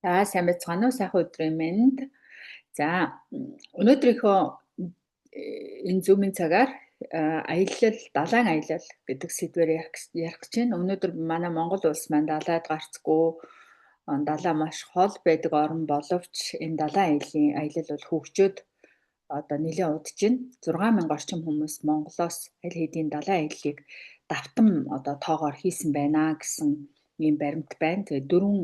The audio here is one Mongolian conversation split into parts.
За сайн байцгаана уу? Сайхан өдрийн мэнд. За өнөөдрийнхөө энэ Zoom-ийн цагаар аялал, далайн аялал гэдэг сэдвээр ярих гэж байна. Өнөөдөр манай Монгол улс маань далайд гарцгүй, далай маш хол байдаг орн боловч энэ далайн аяллын аялал бол хөгжөөд одоо нэлээд удаж байна. 6000 орчим хүмүүс Монголоос аль хэдийн далайн аяллыг давтам одоо тоогоор хийсэн байна гэсэн ийм баримт байна. Тэгээд дөрвөн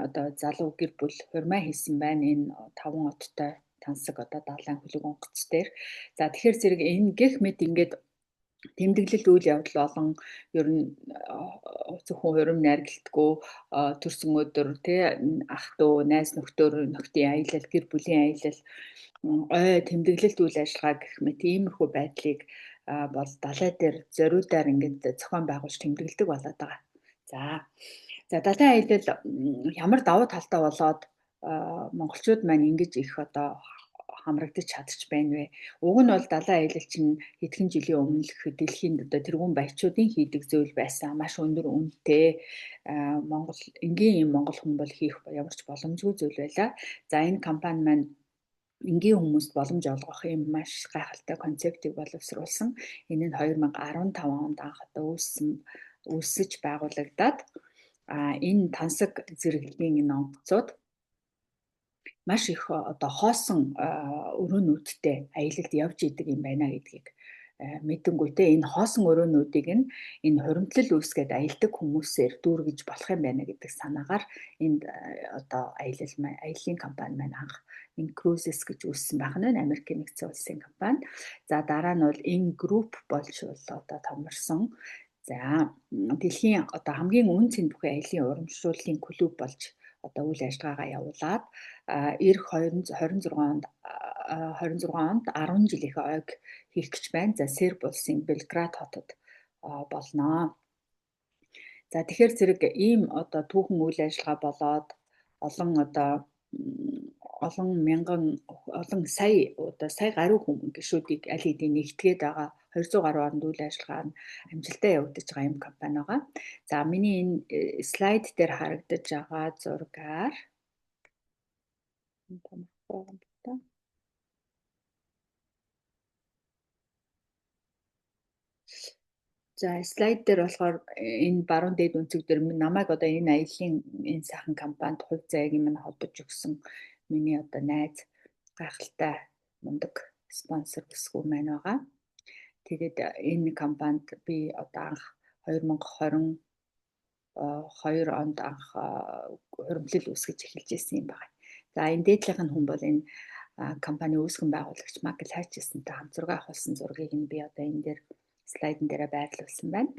одоо залуу гэр бүл хурмаа хийсэн байна энэ 5 оттой тансаг одоо далайн хөлөг онгоц дээр. За тэгэхээр зэрэг энэ гэх мэт ингээд тэмдэглэл үйл явдал олон ер нь зөвхөн хурим найргалтгүй төрсөн өдөр тий ах дүү найз нөхдөр нөхдийн аялал, гэр бүлийн аялал, ой тэмдэглэлт үйл ажиллагаа гэх мэт иймэрхүү байдлыг бол далай дээр зориудаар ингээд зохион байгуулж тэмдэглэдэг болоод байгаа. За далайн аялал ямар давуу талтай болоод монголчууд маань ингэж их одоо хамрагдаж чадчих байна вэ? Уг нь бол далайн аялал чинь хэдхэн жилийн өмнө л гэхэд дэлхийн одоо тэргуун баячуудын хийдэг зүйл байсан. Маш өндөр үнэтэй Монгол энгийн юм монгол хүн бол хийх ямар ч боломжгүй зүйл байлаа. За энэ компани маань энгийн хүмүүст боломж олгох юм маш гайхалтай концептыг боловсруулсан. Энэ нь 2015 онд анх одоо үүсэж байгуулагдаад энэ тансаг зэрэглэлийн энэ онгоцууд маш их одоо хоосон өрөөнүүдтэй аялалд явж идэг юм байна гэдгийг мэдэнгүүтээ энэ хоосон өрөөнүүдийг нь энэ хуримтлал үүсгээд аялдаг хүмүүсээр дүүргэж болох юм байна гэдэг санаагаар энд одоо аялал аяллаа компани маань анх Incruises гэж үүссэн байх нь Америкийн нэгдсэн улсын компани. За дараа нь бол In Group болж одоо томорсон. За дэлхийн одоо хамгийн үн цэн бүхий аяллаа урамшууллын клуб болж одоо үйл ажиллагаагаа явуулаад эх 2026 онд 26 онд 10 жилийнхээ ойг хийх гэж байна. За Серб улсын Белград хотод болно. За тэгэхээр зэрэг ийм одоо түүхэн үйл ажиллагаа болоод олон одоо олон мянган олон сая одоо сая гаруй хүн гишүүдийг аль хэдийн нэгтгээд байгаа 200 гаруй оронд үйл ажиллагаа нь амжилттай явагдаж байгаа юм компани байгаа. За миний энэ слайд дээр харагдаж байгаа зургаар томорхгүй юм байна. За слайд дээр болохоор энэ баруун дээд өнцөг дээр намайг одоо энэ аяллаа энэ сайхан компанид хувь заяаг минь холбож өгсөн миний одоо найз гайхалтай мундаг спонсор бүсгүй маань байгаа. Тэгээд энэ компанид би одоо анх 2022 онд анх хуримтлал үүсгэж эхэлж ирсэн юм байна. За энэ дээдлийнх нь хүн бол энэ компани үүсгэн байгуулагч Майкл Хатчисонтой хамт зураг авахулсан зургийг нь би одоо энэ дээр слайдн дээрээ байрлуулсан байна.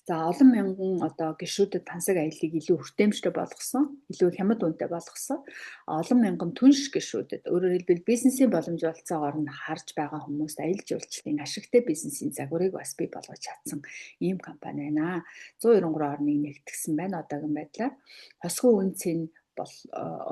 За олон мянган одоо гишүүдэд тансаг аяллыг илүү хүртээмжтэй болгосон, илүү хямд үнэтэй болгосон. Олон мянган түнш гишүүдэд, өөрөөр хэлбэл бизнесийн боломж олцоогоор нь харж байгаа хүмүүст аялал жуулчлалын ашигтай бизнесийн загварыг бас бий болгож чадсан ийм компани байна. 193 орныг нэгтгсэн байна одоогийн байдлаар. Хосгүй үнцэн бол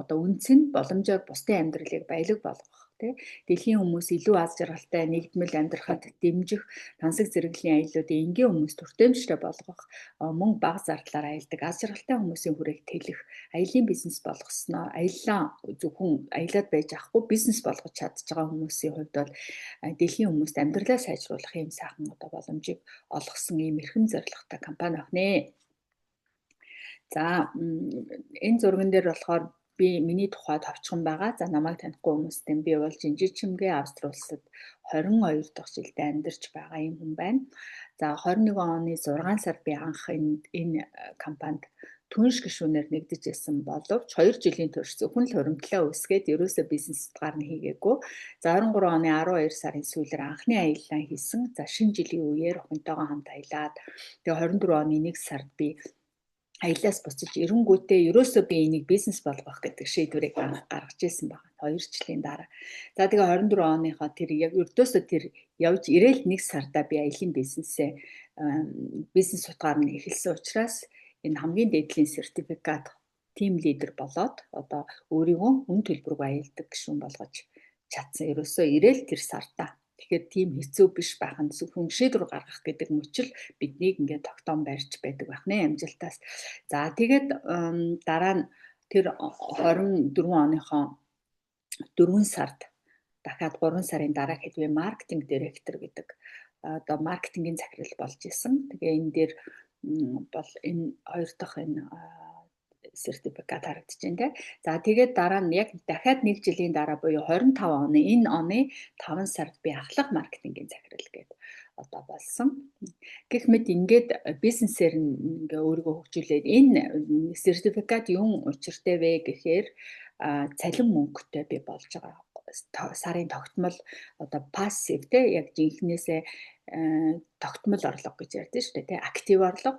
одоо үнц нь боломжоор бусдын амьдралыг баялаг болгох тий дэлхийн хүмүүс илүү аз жаргалтай нэгдмэл амьдрахад дэмжих тансаг зэрэглэлийн аяллуудыг энгийн хүмүүст хүртээмжтэй болгох, мөн бага зардлаар аялдаг аз жаргалтай хүмүүсийн хүрээг тэлэх аялын бизнес болгосноо аяллаа зөвхөн аялаад байж авахгүй бизнес болгож чадж байгаа хүмүүсийн хувьд бол дэлхийн хүмүүст амьдралаа сайжруулах ийм сайхан одоо боломжийг олгосон ийм эрхэм зорилготой компани байна. За энэ зурган дээр болохоор би миний тухай товчхон байгаа. За намайг танихгүй хүмүүстээ би бол Жинжир Чимгээ Австри улсад 22 дахь жилдээ амьдарч байгаа юм хүн байна. За 21 оны 6 сард би анх энэ компанид түнш гишүүнээр нэгдэж исэн боловч 2 жилийн турш зөвхөн л хуримтлаа үүсгээд ерөөсөө бизнес утгаар нь хийгээгүй. За 23 оны 12 сарын сүүлээр анхны аяллаа хийсэн. За шинэ жилийн үеэр охинтойгоо хамт аялаад тэгээ 24 оны 1 сард би аяллаас буцаж ирэнгүүтээ ерөөсөө би энийг бизнес болгох гэдэг шийдвэрийг анх гаргаж ирсэн байна. 2 жилийн дараа. За тэгээ 24 оныхоо тэр яг ердөөсөө тэр явж ирээл 1 сарда би аялын бизнесээ бизнес утгаар нь эхэлсэн учраас энэ хамгийн дээдлийн сертификат тим лидер болоод одоо өөрийгөө үн төлбөргүй аялдаг гишүүн болгож чадсан. Ерөөсөө ирээл тэр сарда. Тэгэхээр тийм хэцүү биш байх нь зөвхөн шийдвэр гаргах гэдэг мөчл биднийг ингээд тогтоон барьж байдаг байх нэ амжилтаас. За тэгээд дараа нь Тэр 24 оныхоо 4 сард дахиад 3 сарын дараа хэд би маркетинг директор гэдэг одоо маркетингийн захирал болж исэн. Тэгээ энэ дээр бол энэ хоёр дахь энэ сертификат харагдаж байна те. За, тэгээд дараа нь яг дахиад нэг жилийн дараа буюу 25 оны энэ оны 5 сард би ахлах маркетингийн захирал гэдэг одоо болсон. Гэх мэт ингээд бизнесээр нь ингээ өөрийгөө хөгжүүлээд, энэ сертификат юун учиртай вэ гэхээр цалин мөнгөтэй би болж байгаа, сарын тогтмол одоо passive те, яг жинхнээсээ тогтмол орлого гэж ярьдэн шүү дээ те. Актив орлого,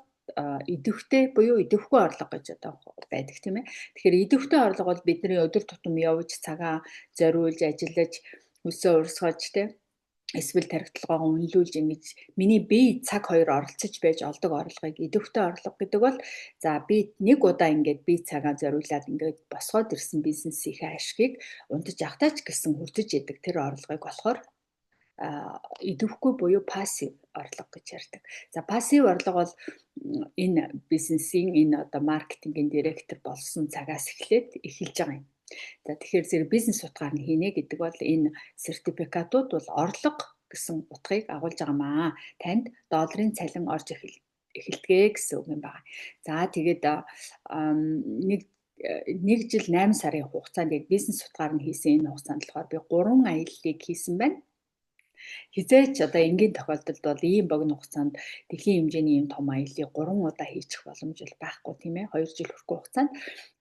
идэвхтэй буюу идэвхгүй орлого гэж одоо байдаг, тийм ээ. Тэгэхээр идэвхтэй орлого бол бидний өдөр тутам явж, цагаа зориулж ажиллаж, хөлсөө урсгаж те, эсвэл тархиталгаагаа үнэлүүлж, ингэж миний бие, цаг хоёр оролцож байж олдог орлогыг идэвхтэй орлого гэдэг бол, за, би нэг удаа ингээд бие, цагаа зориулаад ингээд босгоод ирсэн бизнесийнхээ ашигыг унтаж явахтаа ч гэсэн хүртэж идэг тэр орлогыг болохоор идэвхгүй буюу passive орлого гэж ярьдаг. За, passive орлого бол энэ бизнесийн энэ одоо маркетингийн директор болсон цагаас эхлээд эхэлж байгаа юм. За, тэгэхээр зэрэг бизнес утгаар нь хийнэ гэдэг бол энэ сертификатууд бол орлого гэсэн утгыг агуулж байгаа маа. Танд долларын цалин орж эхэлдэгэ гэсэн үг юм байна. За, тэгээд нэг нэг жил 8 сарын хугацаанд яг бизнес утгаар нь хийсэн энэ хугацаанд болохоор би 3 аяллыг хийсэн байна. Хэзээ ч одоо энгийн тохиолдолд бол ийм богино хугацаанд дэлхийн хэмжээний ийм том аяллыг 3 удаа хийчих боломж бол байхгүй, тийм ээ, 2 жил хүрэхгүй хугацаанд.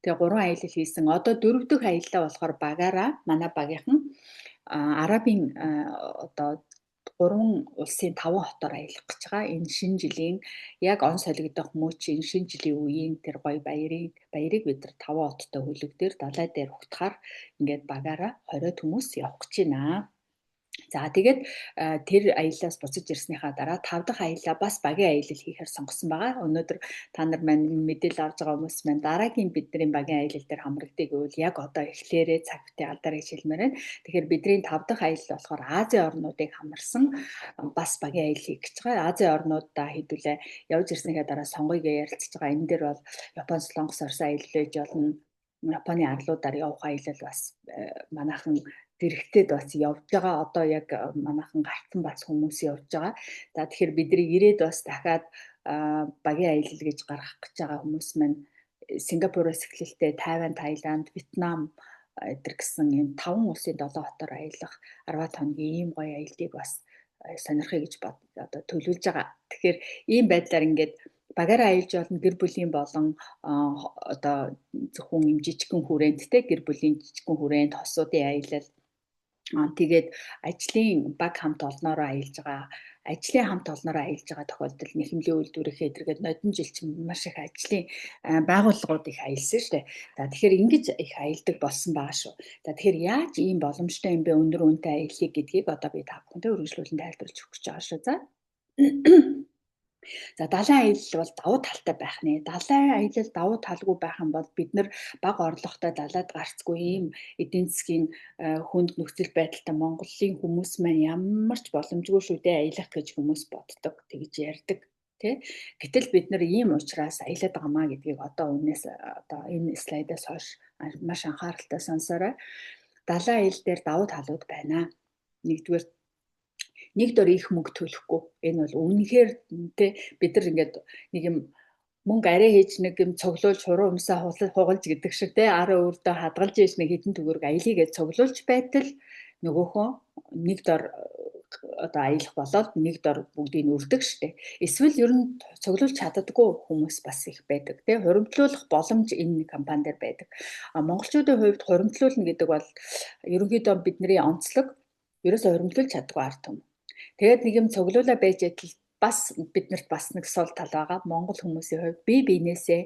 Тэгээ 3 аялал хийсэн. Одоо дөрөв дэх аяллаа болохоор багаараа, манай багийнхан Арабын одоо гурван улсын таван хотоор аялах гэж байгаа. Энэ шинэ жилийн яг он солигдох мөч, энэ шинэ жилийн үеийн тэр гоё баярыг бид нар таван хоттой хөлөг дээр, далай дээр угтахаар ингээд багаараа 20 хүмүүс явах гэж байна. За, тэгээд тэр аяллаас буцаж ирснийхаа дараа тав дахь аяллаа бас багийн аялал хийхээр сонгосон байгаа. Өнөөдөр та нар маань, мэдээлэл авч байгаа хүмүүс маань дараагийн бидний багийн аялал дээр хамрагдъя гэвэл яг одоо эхлээрээ, цаг битгий алдарыг хэлмээр байна. Тэгэхээр бидний тав дахь аялал болохоор Азийн орнуудыг хамарсан бас багийн аялал хийх гэж байгаа. Азийн орнуудаа хэдүүлээ явж ирснийхаа дараа сонгоё гэж ярилцж байгаа. Энэ дээр бол Япон, Солонгос, Орос аялал байж болно. Японы арлуудаар явах аялал бас манайхан дэрэгтэд бас явж байгаа. Одоо яг манайхан гарцсан бас хүмүүс явж байгаа. За, тэгэхээр бидний ирээд бас дахиад багийн аялал гэж гаргах гэж байгаа хүмүүс маань Сингапуроос эхлэлтэй Тайван, Таиланд, Вьетнам эдэр гэсэн ийм таван улсын 7 хотоор аялах 10 хоногийн ийм гоё аяллыг бас сонирхъя гэж бод одоо төлөвлөж байгаа. Тэгэхээр ийм байдлаар ингээд багаараа аялж болно, гэр бүлийн болон одоо зөвхөн юм жижигхэн хүрээнд те, гэр бүлийн жижигхэн хүрээнд хосуудын аялал. Тэгээд ажлын баг хамт олноороо аялж байгаа, ажлын хамт олноороо аялж байгаа тохиолдол, нэхэмлийн үйлдвэрийнхээ эдэргээд нодон жил чинь маш их ажлын байгууллагууд их аялсан шүү дээ. За, тэгэхээр ингэж их аялдаг болсон байгаа шүү. За, тэгэхээр яаж ийм боломжтой юм бэ, өндөр үнэтэй аяллыг гэдгийг одоо би та бүхэндээ үргэлжлүүлэн тайлбарлаж өгөх гэж байгаа шүү. За. За, далайн аялал бол давуу талтай байх нэ. Далайн аялал давуу талгүй байх юм бол бид нар бага орлоготой далайд гарцгүй ийм эдийн засгийн хүнд нөхцөл байдалтай Монголын хүмүүс маань ямар ч боломжгүй шүү дээ аялах гэж хүмүүс боддог, тэгж ярьдаг тий. Гэтэл бид нар ийм учраас аялаад байгаа маа гэдгийг одоо үүнээс, одоо энэ слайдаас хойш маш анхааралтай сонсоорой. Далайн аялал дээр давуу талууд байна. Нэгдүгээр, нэг дор их мөнгө төлөхгүй. Энэ бол үнэхээр те, бид нар ингээд нэг юм мөнгө арай хийж, нэг юм цуглуулж, хуруу умсаа хугалж гэдэг шиг те, ара өөртөө хадгалж ийж нэг хэдэн төгрөг аялыг гэж цуглуулж байтал нөгөөхөө нэг дор одоо аялах болоод нэг дор бүгдийг нь өрдөг штэ. Эсвэл ер нь цуглуулж чаддаггүй хүмүүс бас их байдаг. Тэ, хуримтлуулах боломж энэ компани дээр байдаг. А монголчуудын хувьд хуримтлуулна гэдэг бол ерөнхийдөө бидний онцлог ерөөсөө хуримтлуулж чаддаггүй ард түмэн. Тэгээд нэг юм цуглуулаа байж адил бас биднэрт бас нэг сул тал байгаа. Монгол хүмүүсийн хувьд бие биенээсээ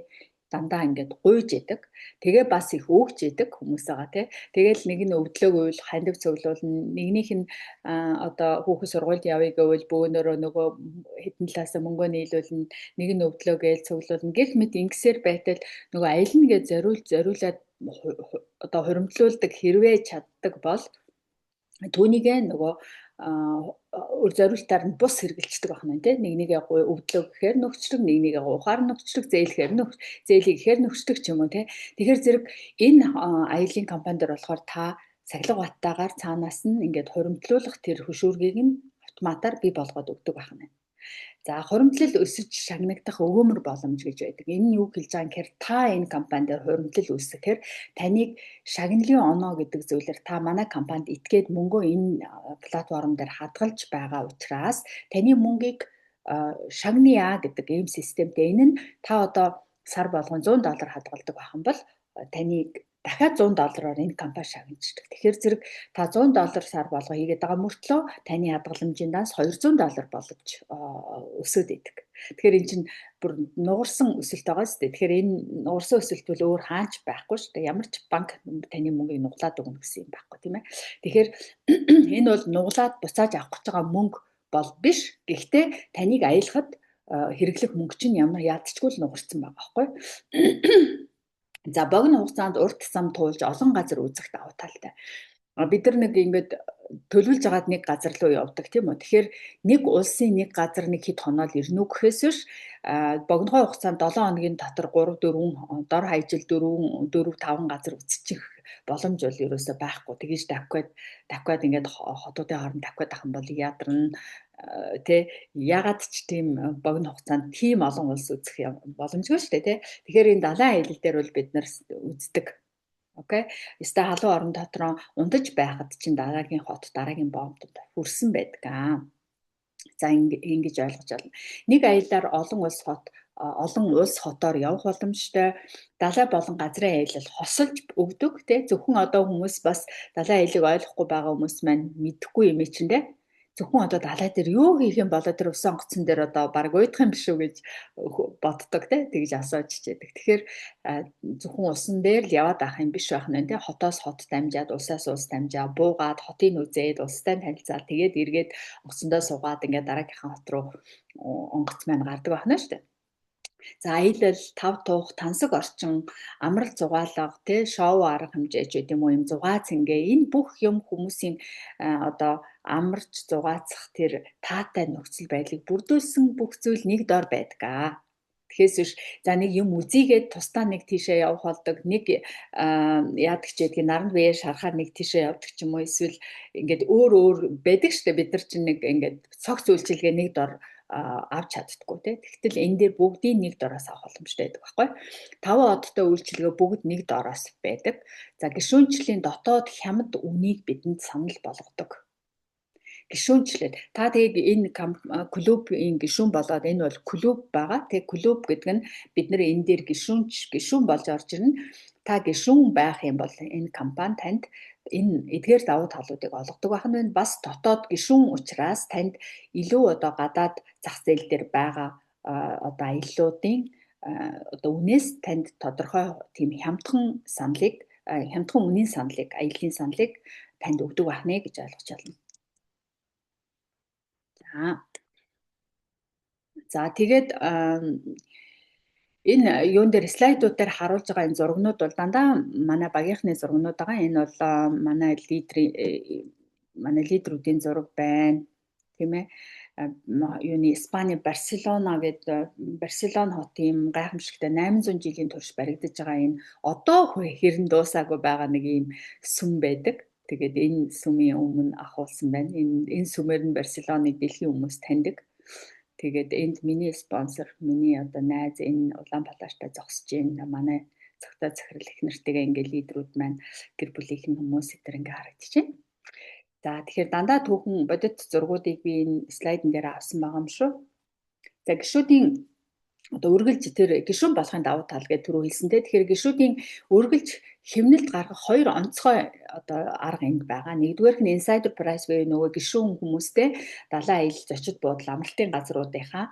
дандаа ингээд гуйж идэг. Тэгээ бас их өөгч идэг хүмүүс байгаа, тий. Тэгэл нэг нь өвдлөөг үйл хандив цуглуулна. Нэгнийх нь одоо хүүхэд сургуульд явъя гэвэл бөөнөрөө нөгөө хэдэн талаасаа мөнгөө нийлүүлнэ. Нэг нь өвдлөө гээл цуглуулна. Гэх мэт ингэсээр байтал нөгөө аялна гэж зориулаад одоо хуримтлуулдаг хэрвээ чаддаг бол түүнийгээ нөгөө өр зориултаар нь бус хэрэгжилдэг байна тий. Нэг нэгээ өвдлөө гэхээр нөхцлөг, нэг нэгээ ухаар нөхцлөг, зээлэхээр нөх, зээлийг гэхээр нөхцлөг ч юм уу тий. Тэгэхээр зэрэг энэ аялын компани дээр болохоор та сахилга баттайгаар цаанаас нь ингээд хуримтлуулах тэр хөшүүргийг нь автоматар бий болгоод өгдөг байна. За, хуримтлал өсөж шагнагдах өгөөмөр боломж гэж байдаг. Энэ нь юу хэлж байгаа юм гэхээр та энэ компани дээр хуримтлал үүсгэхээр таныг шагналын оноо гэдэг зүйлээр та манай компанид итгээд мөнгөө энэ платформ дээр хадгалж байгаа учраас таны мөнгийг шагная гэдэг ийм системтэй. Энэ нь та одоо сар болгон 100 доллар хадгалдаг байх юм бол таныг дахиад 100 доллараар энэ компани шагнаждаг. Тэгэхээр зэрэг та 100 доллар сар болго хийгээд байгаа мөртлөө таны хадгаламжийн данс 200 доллар болгож өсөөд идэг. Тэгэхээр эн чинь бүр нугарсан өсөлт байгаа шүү дээ. Тэгэхээр энэ нугарсан өсөлт бол өөр хаач байхгүй шүү дээ. Ямар ч банк таны мөнгийг нуглаад өгнө гэсэн юм байхгүй, тийм ээ. Тэгэхээр энэ бол нуглаад буцааж авах гэж байгаа мөнгө бол биш. Гэхдээ таныг аялахад хэрэглэх мөнгө чинь ямар яалтчгүй л нугарсан байгаа байхгүй. За, богино хугацаанд урт зам туулж олон газар үзэх давуу талтай. Бид нар нэг ингээд төлөвлөж агаад нэг газар руу явдаг, тийм үү. Тэгэхээр нэг улсын нэг газар нэг хэд хоноод ирнэ үү гэхээс биш богинохой хугацаанд 7 хоногийн дотор 3 4, дор хаяжил 4 4 5 газар үзчих боломж бол ерөөсөө байхгүй. Тэгэж давхад давхад ингээд хотуудын хооронд давхад ах юм бол ядарна тэ. Ягаад ч тийм богино хугацаанд тийм олон улс үзэх боломжгүй шүү дээ, тэ. Тэгэхээр энэ далайн аялал дээр бол бид нар үздэг. Окей. Өстой халуун орон дотроо унтаж байхад чинь дараагийн хот, дараагийн бомбод хүрсэн байдаг аа. За, ингэж ойлгож байна. Нэг аяллаар олон улс хот, олон улс хотоор явах боломжтой. Далай болон газрын аялал хосолж өгдөг, тий. Зөвхөн одоо хүмүүс бас далайн аяллыг ойлгохгүй байгаа хүмүүс маань мэдэхгүй юм чинь, тий, зөвхөн одоо далай дээр юу хийх юм болоо, тэр усан онгоцон дээр одоо баг уйдах юм биш үү гэж боддог, те, тэгж асууж чийдэг. Тэгэхээр зөвхөн усан дээр л яваад авах юм биш байх нь, те. Хотоос хот дамжаад, улсаас улс дамжаа, буугаад, хотын үзээд, улстай танилцаад, тэгээд эргээд онгоцондоо суугаад ингээд дараагийнхаа хот руу онгоц маань гардаг байна шүү дээ. За, аялал, тав тух, тансаг орчин, амрал зугаалга, тэ, шоу арга хэмжээ ч гэдэм үү, юм зугаа цэнгээ, энэ бүх юм хүмүүсийн одоо амарч зугаацах тэр таатай нөхцөл байдлыг бүрдүүлсэн бүх зүйл нэг дор байдаг аа. Тэгэхээс биш за нэг юм үзийгээд тусдаа нэг тийшээ явах болдог, нэг яадаг ч гэдгийг наранд бие шарахаар нэг тийшээ явдаг ч юм уу, эсвэл ингээд өөр өөр байдаг штэ. Бид нар чинь нэг ингээд цогц үйлчилгээ нэг дор авч чаддаггүй, тий. Тэгтэл энэ дээр бүгдийг нэг дороос авах боломжтой байдаг байхгүй. Таван одтой үйлчилгээ бүгд нэг дороос байдаг. За, гишүүнчлийн дотоод хямд үнийг бидэнд санал болгодог. Гишүүнчлэл. Та тэгээд энэ клубын гишүүн болоод, энэ бол клуб байгаа. Тэгээ клуб гэдэг нь бид нар энэ дээр гишүүн болж орж ирнэ. Та гишүүн байх юм бол энэ компани танд энэ эдгээр давуу талуудыг олгодог байх нь байна. Бас дотоод гишүүн учраас танд илүү одоо гадаад зах зээл дээр байгаа одоо аяллуудын одоо үнээс танд тодорхой тийм хямдхан саналыг, хямдхан үнийн саналыг, аяллын саналыг танд өгдөг байх нэ гэж ойлгож байна. За. За, тэгээд энэ юун дээр, слайдууд дээр харуулж байгаа энэ зургнууд бол дандаа манай багийнхны зургнууд байгаа. Энэ бол манай лидерийн, манай лидерүүдийн зураг байна. Тийм ээ. Юуны Испани Барселона гэдэг, Барселона хотын гайхамшигтай 800 жилийн турш баригдаж байгаа энэ одоо хэрэн дуусаагүй байгаа нэг ийм сүм байдаг. Тэгээд энэ сүмийн өмнө ахуулсан байна. Энэ сүмээр нь Барселоныг дэлхийн хүмүүс таньдаг. Тэгээд энд миний спонсор, миний одоо найз энэ улаан плаштай зогсож байна. Манай цогтой захирал их нэртэйгээ ингээ лидерүүд маань, гэр бүлийнх нь хүмүүс энэ ингээ харагдаж байна. За, тэгэхээр дандаа түүхэн бодит зургуудыг би энэ слайдн дээр авсан байгаа юм шүү. За, гишүүдийн одоо үргэлж тэр гишүүн болохын давуу тал гэж түрүү хэлсэн те. Тэгэхээр гишүүдийн үргэлж хэмнэлт гаргах хоёр онцгой одоо арга энд байгаа. Нэгдүгээрх нь insider price буюу нөгөө гишүүн хүмүүстэй далайн аялал, зочид буудал, амралтын газруудынхаа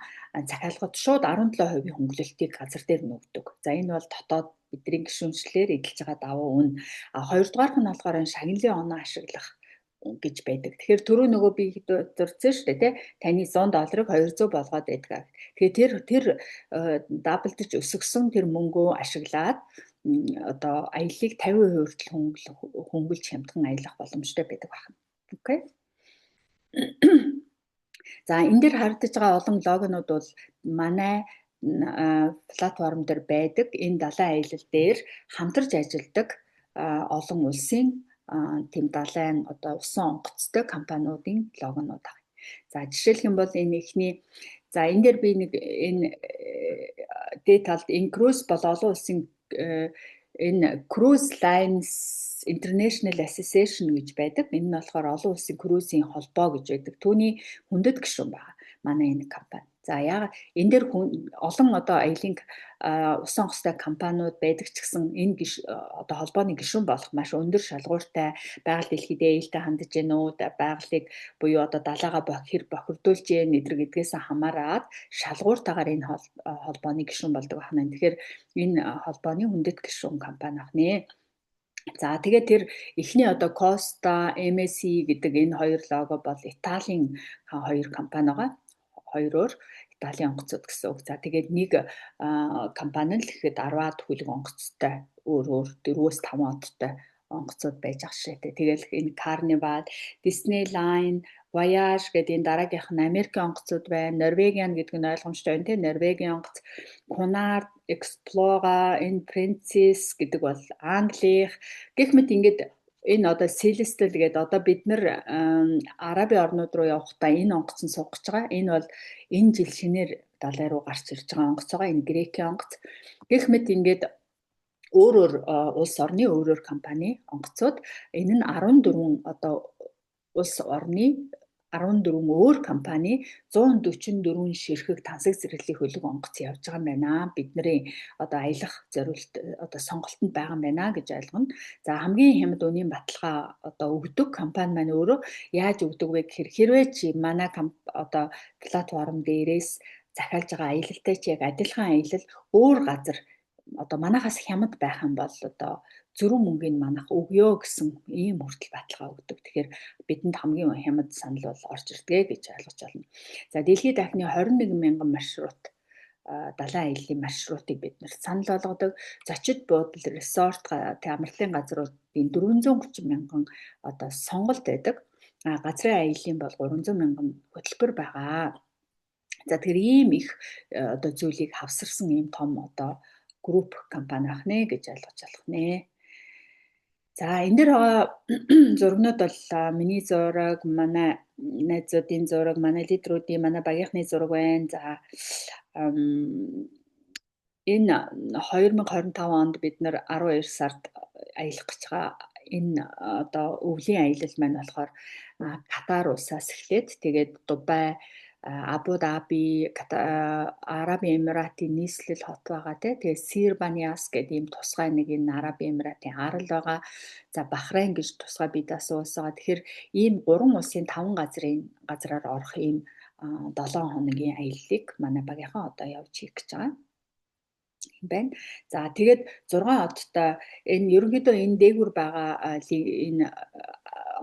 захиалгад шууд 17% хөнгөлөлтийг газар дээр нөгдөг. За, энэ бол дотоод бидний гишүүнчлэлээр эдэлж байгаа давуу үн. А хоёрдугаарх нь болохоор энэ шагналын оноо ашиглах гэж байдаг. Тэгэхээр түрүү нөгөө би дурдсан шүү дээ, тий. Таны 100 долларыг 200 болгоод байдаг. Тэгэхээр тэр double даж өсгсөн тэр мөнгөө ашиглаад одоо аяллыг 50% хүртэл хөнгөлж хямдхан аялах боломжтой байдаг байна. Окей. За, энэ дээр харагдаж байгаа олон логонууд бол манай платформ дээр байдаг. Энэ далайн аялал дээр хамтарч ажилладаг олон улсын тийм далайн одоо усан онгоцтой компаниудын логонууд байна. За, жишээлх юм бол энэ эхний, за, энэ дээр би нэг энэ дээд талд энэ cruise бол олон улсын энэ Cruise Lines International Association гэж байдаг. Энэ нь болохоор олон улсын круизийн холбоо гэж байдаг. Түүний хүндэт гишүүн байгаа манай энэ компани. За, яагаад энэ дээр олон одоо аялын усан онгоцтой компаниуд байдаг ч гэсэн энэ одоо холбооны гишүүн болох маш өндөр шалгууртай, байгаль дэлхийд ээлтэй хандаж гэнэ үү, байгалыг буюу одоо далайгаа хэр бохирдуулж гэн эдэр гэдгээс хамаарат шалгууртайгаар энэ холбооны гишүүн болдог байна. Тэгэхээр энэ холбооны хүндэт гишүүн компани байна. За, тэгээд тэр эхний одоо Costa, MSC гэдэг энэ хоёр лого бол Италийн хоёр компани байгаа. Хоёр өөр Италийн онгоцууд гэсэн үг. За, тэгээд нэг компани нь л гэхэд 10-аад хөлөг онгоцтой, өөр өөр 4-5 одтой онгоцууд байж ах шээтэй. Тэгэл энэ Carnival, Disney Line, Voyage гэдэг энэ дараагийнх нь Америкийн онгоцууд байна. Norwegian гэдэг нь ойлгомжтой байна, тийм, Норвегийн онгоц. Cunard, Explora, энэ Princess гэдэг бол Англих гэх мэт. Ингээд энэ одоо Celestyal гэдэг, одоо бид нар Арабын орнууд руу явахдаа энэ онгоц нь суух гэж байгаа. Энэ бол энэ жил шинээр далай руу гарч ирж байгаа онгоц байгаа. Энэ Грекийн онгоц. Гэх мэт ингээд өөр өөр улс орны өөр өөр компани онгоцууд, энэ нь 14 одоо улс орны 14 өөр компани 144 ширхэг тансаг зэрэглэлийн хөлөг онгоц явж байгаа юм байна. Бидний одоо аялах зориулт одоо сонголтонд байгаа юм байна гэж ойлгоно. За, хамгийн хямд үнийн баталгаа одоо өгдөг компани маань өөрөө яаж өгдөг вэ гэхээр хэрвээ чи манай одоо платформ дээрээс захиалж байгаа аялалтай чи яг адилхан аялал өөр газар одоо манахаас хямд байх юм бол одоо зөрүү мөнгийг манах өгөө гэсэн ийм хүртэл баталгаа өгдөг. Тэгэхээр бидэнд хамгийн хямд санал бол орж ирдэг гэж ойлгож байна. За, дэлхийд дахны 21 мянган маршрут, далайн аяллаа маршрутыг бид нар санал болгодог. Зочид буудал, resort, амралтын газруудын 430 мянган одоо сонголт байдаг. А газрын аяллаа бол 300 мянган хөтөлбөр байгаа. За, тэгэхээр ийм их одоо зүйлийг хавсарсан ийм том одоо групп компани байх нэ гэж ойлгож болох нэ. За, энэ дээр байгаа зургнууд бол миний зураг, манай найзуудын зураг, манай лидерүүдийн, манай багийнхны зураг байна. За, энэ 2025 онд бид нар 12 сард аялах гэж байгаа энэ одоо өвлийн аялал маань болохоор Катар улсаас эхлээд тэгээд Дубай, Абу Даби, Арабын Эмиратын нийслэл хот байгаа, тий. Тэгээ Сир Баниас гэдэг ийм тусгай нэг энэ Арабын Эмиратын арал байгаа. За, Бахрейн гэж тусгай бидас улс байгаа. Тэгэхээр ийм гурван улсын таван газрын газраар орох ийм 7 хоногийн аяллыг манай багийнхан одоо явж хийх гэж байгаа юм байна. За, тэгээд 6 одтой энэ ерөнхийдөө энэ дээгүүр байгаа энэ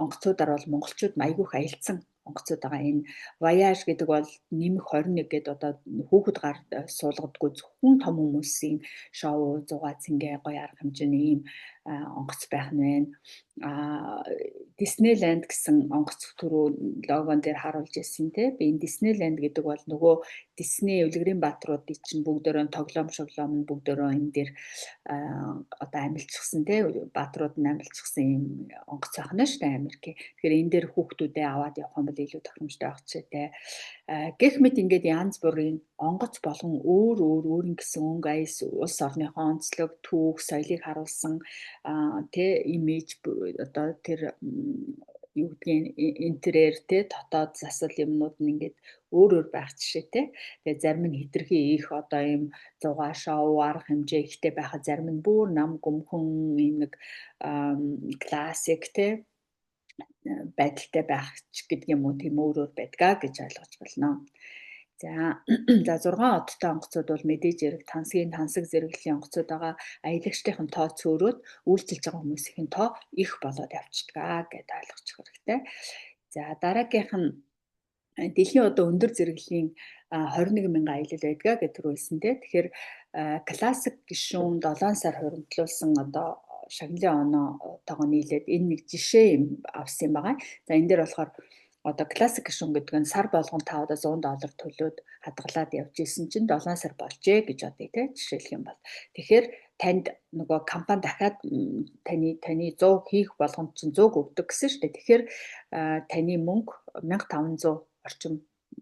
онгоцуудаар бол монголчууд айгүйх аялцсан онгоцууд байгаа. Энэ Voyage гэдэг бол нэмэх 21 гэдэг одоо хүүхэд гар суулгадаггүй, зөвхөн том хүмүүсийн шоу, зугаа цэнгэ, гоё арга хэмжээний ийм онгоц байх нь байна. А Disneyland гэсэн онгоц түрүү логон дээр харуулж ирсэн, те. Би энэ Disneyland гэдэг бол нөгөө Disney үлгэрийн баатруудыг чинь бүгдөрөө тоглоом шоглоом нь бүгдөрөө энэ дээр одоо амилчихсан, те. Баатрууд нь амилчихсан ийм онгоц байх нь шүү дээ, Америкийн. Тэгэхээр энэ дээр хүүхдүүдээ аваад явах юм бол илүү тохиромжтой байх ч те. Гэх мэт ингээд янз бүрийн онгоц болгон өөр өөр өөрийн гэсэн өнгө аяс, улс орныхоо онцлог, түүх, соёлыг харуулсан тэ имиж, одоо тэр юу гэдгийг интерьер, те, дотоод засал юмнууд нь ингээд өөр өөр байх жишээтэй. Тэгээ зарим нь хитрхи их одоо ийм зугаа шоу арга хэмжээ ихтэй байхад, зарим нь бүр нам гүмхэн ийм нэг классик, те, байдалтай байх ч гэдэг юм уу, тийм өөр өөр байдгаа гэж ойлгож байна. За за 6 одтой онгоцууд бол мэдээж зэрэг тансгийн тансаг зэрэглэлийн онгоцууд байгаа. Аялагчдын тоо цөөрөөд үйлчилж байгаа хүмүүсийн тоо их болоод явчихдаг гэдээ ойлгочих хэрэгтэй. За, дараагийнх нь дэлхийн одоо өндөр зэрэглэлийн 21 мянган аялал байдгаа гэж түрүүлсэн, те. Тэгэхээр классик гишүүн 7 сар хуримтлуулсан одоо шагналын оноотойгоо нийлээд энэ нэг жишээ юм авсан юм байгаа. За, энэ дээр болохоор Одоо классик гишүүн гэдэг нь сар болгон та одоо 100 доллар төлөөд хадгалаад явж исэн чинь 7 сар болжээ гэж бодъё те, жишээлх юм бол. Тэгэхээр танд нөгөө компани дахиад таны 100 хийх болгонд чинь 100 өгдөг гэсэн шүү дээ. Тэгэхээр таны мөнгө 1500 орчим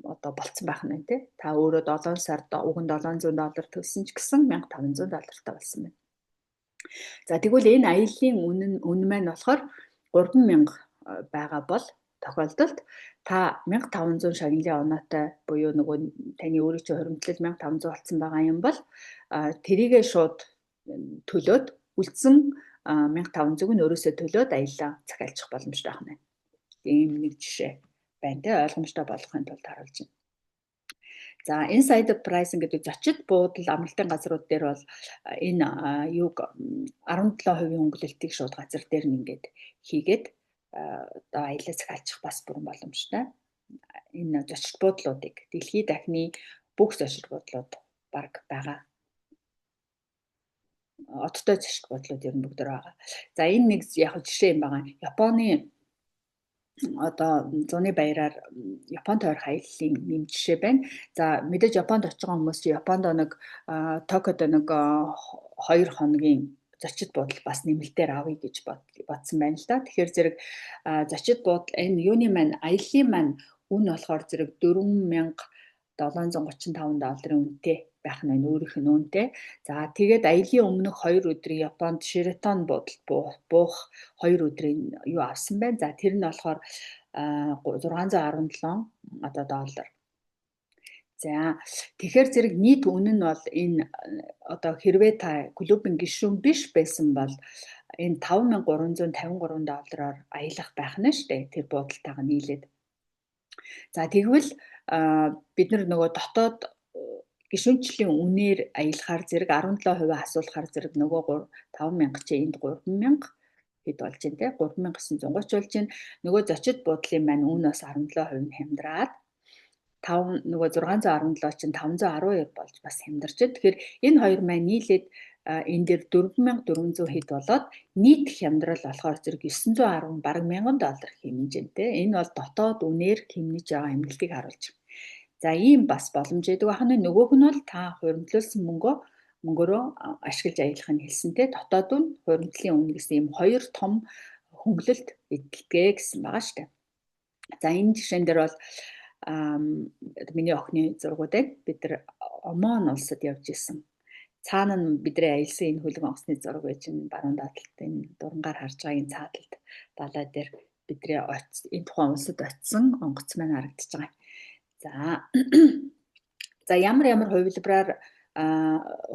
одоо болцсон байх нь те. Та өөрөө 7 сард уг нь 700 доллар төлсөн ч гэсэн 1500 доллартай болсон байна. За, тэгвэл энэ аяллаа үнэ маань болохоор 3000 байгаа бол тохиолдолд та 1500 шагналын оноотой буюу нөгөө таны өөрийн чинь хуримтлал 1500 болсон байгаа юм бол тэрийгээ шууд төлөөд, үлдсэн 1500-ыг нь өөрөөсөө төлөөд аяллаа захиалчих боломжтой байна. Ийм нэг жишээ байна те, ойлгомжтой болгохын тулд харуулж байна. За, insider pricing гэдэг зочид буудал, амралтын газрууд дээр бол энэ юуг 17% хөнгөлөлтийг шууд газар дээр нь ингээд хийгээд одоо аялал захиалчих бас бүрэн боломжтой. Энэ зочид буудлуудыг, дэлхийд дахны бүх зочид буудлууд баг байгаа. Одтой зочид буудлууд ер нь бүгд байгаа. За, энэ нэг яг жишээ юм байгаа. Японы одоо зуны баяраар Японд тойрох аяллаа нэм жишээ байна. За, мэдээж Японд очиж байгаа хүмүүс чи Японд нэг Токиод нэг 2 хоногийн зочид буудал бас нэмэлтээр авъя гэж бодсон байна л да. Тэгэхээр зэрэг зочид буудал энэ юуны маань аяллаа маань үн болохоор зэрэг 4735 долларын үнэтэй байх нь байна, өөрийнх нь үнэтэй. За, тэгээд аялын өмнөх 2 өдрийн Японд Sheraton буудалд буух 2 өдрийн юу авсан байна. За, тэр нь болохоор 617 одоо доллар. За, тэгэхээр зэрэг нийт үнэ нь бол энэ одоо хэрвээ та клубын гишүүн биш байсан бол энэ 5353 доллараар аялах байх нь шүү дээ. Тэр буудалтайгаа нийлээд. За, тэгвэл бид нар нөгөө дотоод гишүүнчлийн үнээр аялахаар зэрэг 17% асуулахаар зэрэг нөгөө 5000 чи энд 3000 хэд болж байна те, 3930 болж байна. Нөгөө зочид буудлын маань үн бас 17% нь хямдраад 5 нөгөө 617 чинь 512 болж бас хямдарч байна. Тэгэхээр энэ хоёр маань нийлээд энэ дээр 4400 хэд болоод нийт хямдрал болохоор зэрэг 910, бараг 1000 доллар хэмнэж байна те. Энэ бол дотоод үнээр хэмнэж байгаа хэмнэлтийг харуулж байна. За, ийм бас боломж байдаг байна. Нөгөөх нь бол та хуримтлуулсан мөнгөөрөө ашиглаж аялахыг хэлсэн те. Дотоод үн, хуримтлалын үн гэсэн ийм хоёр том хөнгөлөлт эдэлдэг гэсэн байгаа шүү дээ. За, энэ жишээн дээр бол миний охины зургууд байна. Бид нар Оман улсад явж исэн. Цаана нь бидний аялсан энэ хөлөг онгоцны зураг байж энэ баруун дааталт, энэ дурангаар харж байгаа энэ цааталд далай дээр бидний энэ тухайн улсад очисон онгоц маань харагдаж байгаа. За за ямар ямар хувилбараар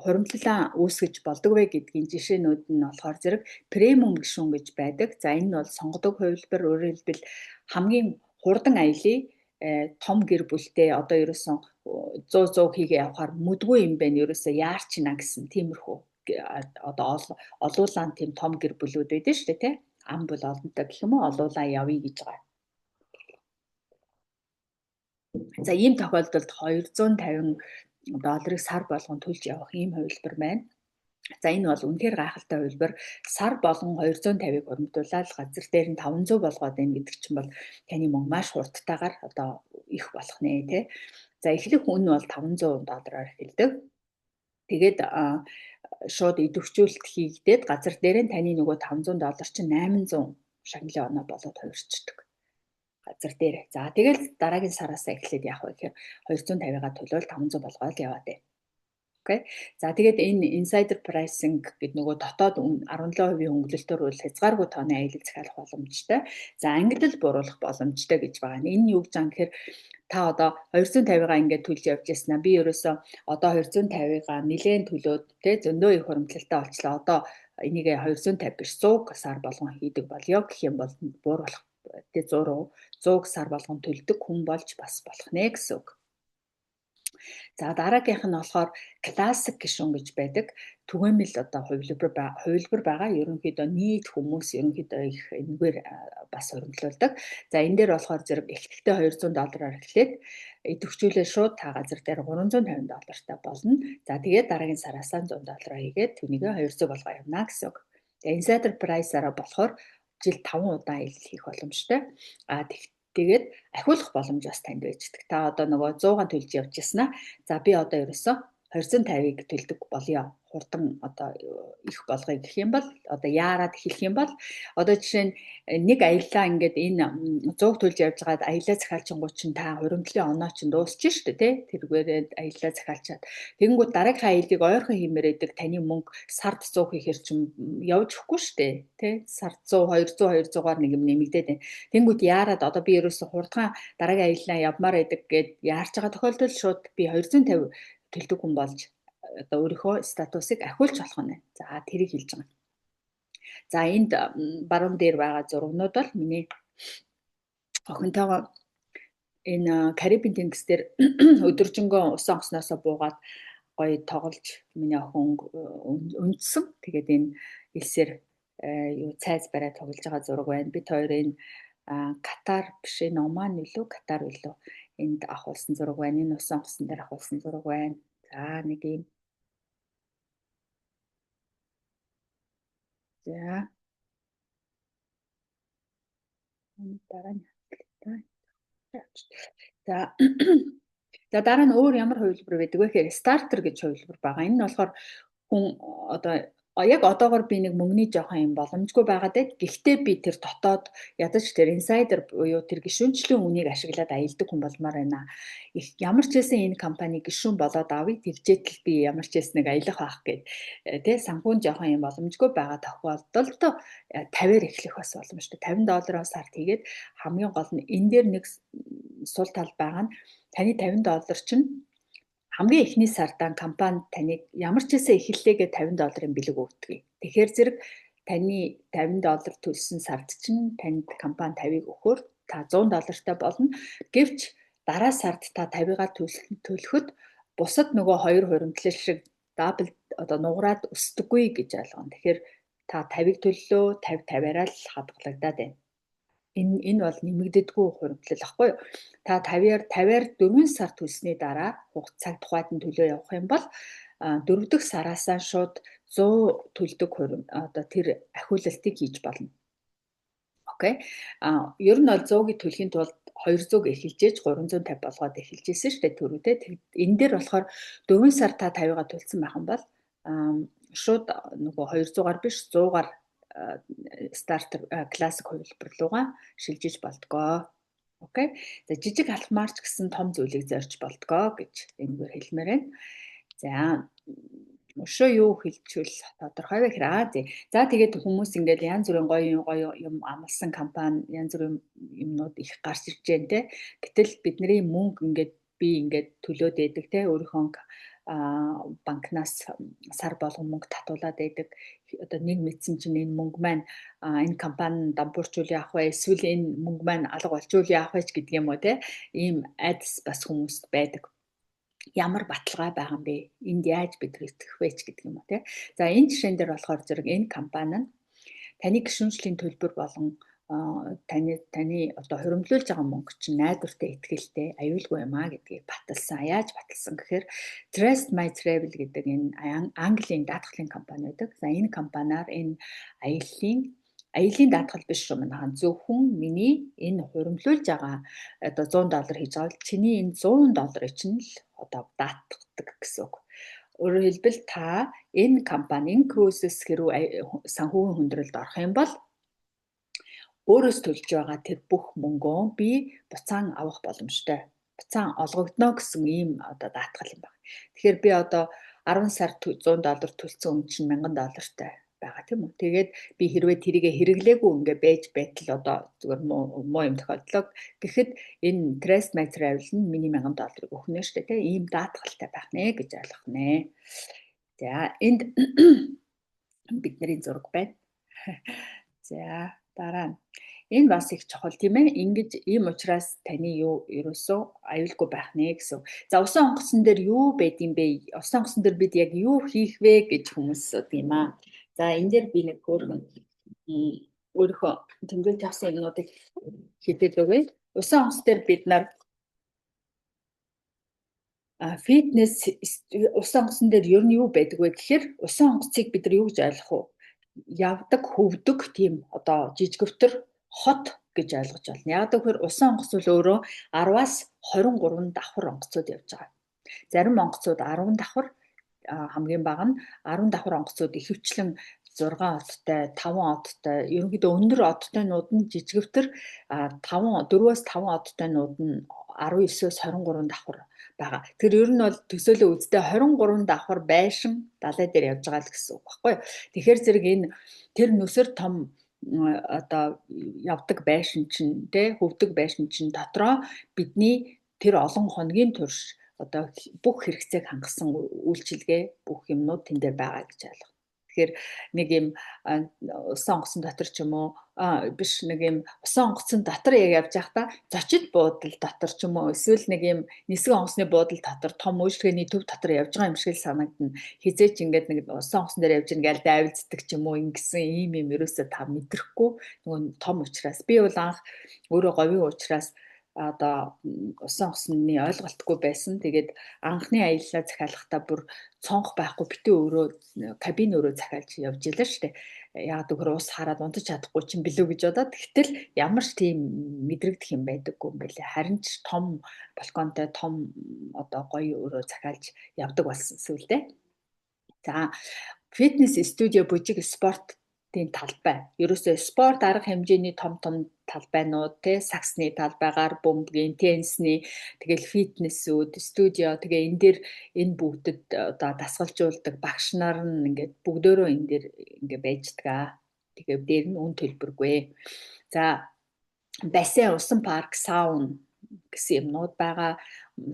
хуримтлалаа үүсгэж болдог вэ гэдгийн жишээнүүд нь болохоор зэрэг премиум гишүүн гэж байдаг. За, энэ нь бол сонгодог хувилбар, өөрөөр хэлбэл хамгийн хурдан аялыг том гэр бүлтэй одоо ерөөсөн 100 100 хийгээ явахаар мүдгүй юм байна, ерөөсөө яарчна гэсэн тиймэрхүү одоо олуулаан тийм том гэр бүлүүд байдаг шүү дээ, тий, ам бол олонтой гэх юм уу, олуулаа явъя гэж байгаа. За, ийм тохиолдолд 250 долларыг сар болгон төлж явах ийм хувилбар байна. За, энэ бол үнэхээр гайхалтай хувилбар. Сар болгон 250-ыг хуримтлуулаад газар дээр нь 500 болгоод байна гэдэг чинь бол таны мөнгө маш хурдтайгаар одоо их болох нэ тий. За, эхлэх үн бол 500 доллараар эхэлдэг. Тэгээд шууд идэвхжүүлэлт хийгдээд газар дээр нь таны нөгөө 500 доллар чинь 800 шагналын оноо болоод хувирчдаг газар дээр. За, тэгэл дараагийн сараасаа эхлээд яах вэ гэхээр 250-гаа төлөөл 500 болгоод яваад байна. Окей. За, тэгээд энэ insider pricing гэдэг нөгөө дотоод 17% хөнгөлөлтөөр бол хязгааргүй тооны аялал захиалах боломжтой. За, ангилал бууруулах боломжтой гэж байгаа. Энэ юу гэж байгаа гэхээр та одоо 250-гаа ингээд төлж явж яснаа. Би ерөөсөө одоо 250-гаа нилээн төлөөд тэ зөндөө их хуримтлалтай болчлоо. Одоо энийг 250 биш, 100 сар болгон хийдэг болёо гэх юм бол бууруулах тэ 100 100 сар болгон төлдөг хүн болж бас болох нэ гэсэн үг. За, дараагийнх нь болохоор классик гишүүн гэж байдаг. Түгээмэл одоо хувилбар байгаа. Ерөнхийдөө нийт хүмүүс ерөнхийдөө их энэгээр бас хуримтлуулдаг. За, энэ дээр болохоор зэрэг эхлэхдээ 200 доллараар эхлээд идэвхжүүлээ шууд та газар дээр 350 доллартай болно. За, тэгээд дараагийн сараасаа 100 доллараа хийгээд түүнийгээ 200 болгоо явна гэсэн үг. Тэгээ insider price-аараа болохоор жил 5 удаа аялал хийх боломжтой. А Тэгээд ахиулах боломж бас танд байждаг. Та одоо нөгөө 100-ан төлж явж яснаа. За би одоо ерөөсөө 250-ыг төлдөг болёо. Хурдан одоо их болгоё гэх юм бол одоо яарад эхлэх юм бол одоо жишээ нь нэг аяллаа ингээд энэ 100 төлж явж байгаад аяллаа захиалчингууд чинь та хуримтлалын оноо чинь дуусч штэ тий, тэргээрээ аяллаа захиалчаад тэгэнгүүт дараагийнхаа аяллыг ойрхон хиймээр байдаг, таны мөнгө сард 100 хийхэр чинь явж өгөхгүй штэ тий, сард 100 200 200-аар нэг юм нэмэгдээд байна. Тэгэнгүүт яарад одоо би ерөөсө хурдхан дараагийн аяллаа явмаар байдаг гэд яарч байгаа тохиолдолд шууд би 250 төлдөг хүн болж одоо өөрийнхөө статусыг ахиулж болох нь. За тэрийг хэлж байгаа. За энд баруун дээр байгаа зургнууд бол миний охинтойгоо энэ Карибын тэнгис дээр өдөржингөө усан онгоцноосоо буугаад гоё тоглож миний охин үндсэн. Тэгээд энэ элсээр юу цайз бариад тоглож байгаа зураг байна. Бид хоёр энэ Катар биш, энэ Оман илүү Катар илүү энд авахулсан зураг байна. Энэ усан онгоцон дээр авахулсан зураг байна. За нэг юм. За. Дараа нь За. За дараа нь өөр ямар хувилбар байдаг вэ гэхээр starter гэж хувилбар байгаа. Энэ нь болохоор хүн одоо яг одоогор би нэг мөнгөний жоохон юм боломжгүй байгаад байд. Гэхдээ би тэр дотоод ядаж тэр insider буюу тэр гишүүнчлийн үнийг ашиглаад аялдаг хүн болмоор байна. Их ямар ч байсан энэ компани гишүүн болоод авъя. Тэгжээд л би ямар ч байсан нэг аялах байх гээд тэ санхүүн жоохон юм боломжгүй байгаа тохиолдолд 50-аар эхлэх бас боломжтой. 50 доллараар сард хийгээд хамгийн гол нь энэ дээр нэг сул тал байгаа нь таны 50 доллар чинь хамгийн эхний сардаан компани таныг ямар ч хэсэ эхэллээгээ 50 долларын бэлэг өгдөг. Тэгэхээр зэрэг таны 50 доллар төлсөн сард чинь танд компани 50-ыг өгөхөөр та 100 доллартай болно. Гэвч дараа сард та 50-ыг төлөхөд бусад нөгөө хоёр хуримтлал шиг дабл одоо нугараад өсдөггүй гэж ойлгоно. Тэгэхээр та 50-ыг төллөө, 50 50-аараа л хадгалагдаад байна. Энэ бол нэмэгддэггүй хуримтлал аахгүй юу? Та 50-аар 4 сар төлсний дараа хугацааг тухайд нь төлөө явах юм бол 4 дахь сараасаа шууд 100 төлдөг хурим одоо тэр ахиулалтыг хийж болно. Окей. Ер нь бол 100-ыг төлөхийн тулд 200-г эхэлжээж 350 болгоод эхэлжсэн шүү дээ түрүү те. Энэ дээр болохоор 4 сар та 50-га төлсөн байх юм бол шууд нөгөө 200-аар биш 100-аар стартер классик хувилбар руугаа шилжиж болдгоо. Окей. За жижиг алхмаарч гэсэн том зүйлийг зорж болдгоо гэж энэгээр хэлмээр байна. За өшөө юу хэлчихвэл тодорхой вэ гэхээр за тэгээд хүмүүс ингээл янз бүрийн гоё гоё юм амлсан компани янз бүрийн юмнууд их гарч ирж байна те. Гэтэл бидний мөнгө ингээд би ингээд төлөөд байдаг те, өөрийнхөө банкнаас сар болгон мөнгө татуулаад байдаг. Одоо нэг мэдсэн чинь энэ мөнгө маань энэ компани дампуурчвал яах вэ? Эсвэл энэ мөнгө маань алга болчвол яах вэ ч гэдэг юм уу те. Ийм айдас бас хүмүүст байдаг. Ямар баталгаа байгаа юм бэ? Энд яаж бид итгэх вэ ч гэдэг юм уу те. За энэ жишээн дээр болохоор зэрэг энэ компани нь таны гишүүнчлийн төлбөр болон таны одоо хуримтлуулж байгаа мөнгө чинь найдвартай, итгэлтэй, аюулгүй юм а гэдгийг баталсан. Яаж баталсан гэхээр Trust My Travel гэдэг энэ Английн даатгалын компани байдаг. За энэ компаниар энэ аяллаа даатгал биш юм аа. Зөвхөн миний энэ хуримтлуулж байгаа одоо 100 доллар хийж байгаа бол чиний энэ 100 долларыг чинь л одоо даатгадаг гэсэн үг. Өөрөөр хэлбэл та энэ компани, энэ cruises хэрүү санхүүгийн хүндрэлд орох юм бол өөрөөс төлж байгаа тэр бүх мөнгөө би буцаан авах боломжтой. Буцаан олгогдно гэсэн ийм одоо даатгал юм байна. Тэгэхээр би одоо 10 сар 100 доллар төлсөн хүн чинь 1000 доллартай байгаа тийм үү. Тэгээд би хэрвээ тэрийгэ хэрэглээгүй ингээ байж байтал одоо зүгээр муу юм тохиолдлоо гэхэд энэ Trust My Travel нь миний 1000 долларыг өгнө шүү дээ тийм. Ийм даатгалтай байх нэ гэж ойлгох нэ. За энд бидний зураг байна. За дараа нь энэ бас их чухал тийм ээ. Ингэж ийм учраас таны юу ерөөсөө аюулгүй байх нэ гэсэн. За усан онгоцон дээр юу байд юм бэ? Усан онгоцон дээр бид яг юу хийх вэ гэж хүмүүс асуудаг юм аа. За энэ дээр би нэг хөөрхөн өөрийнхөө тэмдэглэж авсан юмнуудыг хэлээд өгье. Усан онгоц дээр бид нар фитнес, усан онгоцон дээр ер нь юу байдаг вэ гэхээр усан онгоцыг бид нар юу гэж ойлгох вэ? Явдаг, хөвдөг тийм одоо жижигвтер хот гэж ойлгож байна. Яг гэвэл усан онгоц бол өөрөө 10-аас 23 давхар онгоцууд явж байгаа. Зарим онгоцууд 10 давхар, хамгийн бага нь 10 давхар онгоцууд ихэвчлэн 6 одтой, 5 одтой, ерөнхийдөө өндөр одтойнууд нь жижигвтер, 5 4-өөс 5 одтойнууд нь 19-өөс 23 давхар байгаа. Тэр ер нь бол төсөөлөө үздэй 23 давхар байшин далай дээр явж байгаа л гэсэн үг байхгүй юу? Тэгэхээр зэрэг энэ тэр нүсэр том одоо явдаг байшин чинь тэ хөвдөг байшин чинь дотроо бидний тэр олон хоногийн турш одоо бүх хэрэгцээг хангасан үйлчилгээ, бүх юмнууд тэн дээр байгаа гэж ойлгох. Тэгэхээр нэг юм усан онгоцон дотор ч юм уу, биш, нэг юм усан онгоцон дотор яг явж байхдаа зочид буудал дотор ч юм уу, эсвэл нэг юм нисэг онгоцны буудал дотор, том үйлчилгээний төв дотор явж байгаа юм шиг л санагдана. Хизээч ингээд нэг усан онгоцон дээр явж ингээл дайвалздаг ч юм уу, ингэсэн ийм юм ерөөсөө та мэдрэхгүй, нөгөө том учраас. Би бол анх өөрөө говийн учраас одоо усан онгоцны ойлголтгүй байсан. Тэгээд анхны аяллаа захиалгахдаа бүр цонх байхгүй, битүү өөрөө кабин өөрөө захиалж явж илаа шүү дээ. Яг гэвэл ус хараад унтаж чадахгүй чинь билүү гэж бодоод, гэтэл ямар ч тийм мэдрэгдэх юм байдаггүй юм байлээ. Харин ч том балконтой том одоо гоё өрөө захиалж явдаг болсон сүлдээ. За, фитнес студио, бүжиг, спортын талбай. Ерөөсөө спорт арга хэмжээний том том талбайнууд те, саксны талбайгаар, бөмбөгийн, теннисний, тэгэл фитнесүүд, студио, тэгээ энэ дээр энэ бүгдэд одоо дасгалжуулдаг багш нар нь ингээд бүгдөөрөө энэ дээр ингээ байждаг. Тэгээ дээр нь үн төлбөргүй. За, бассейн, усан парк, саун гэсэн юмнууд байгаа.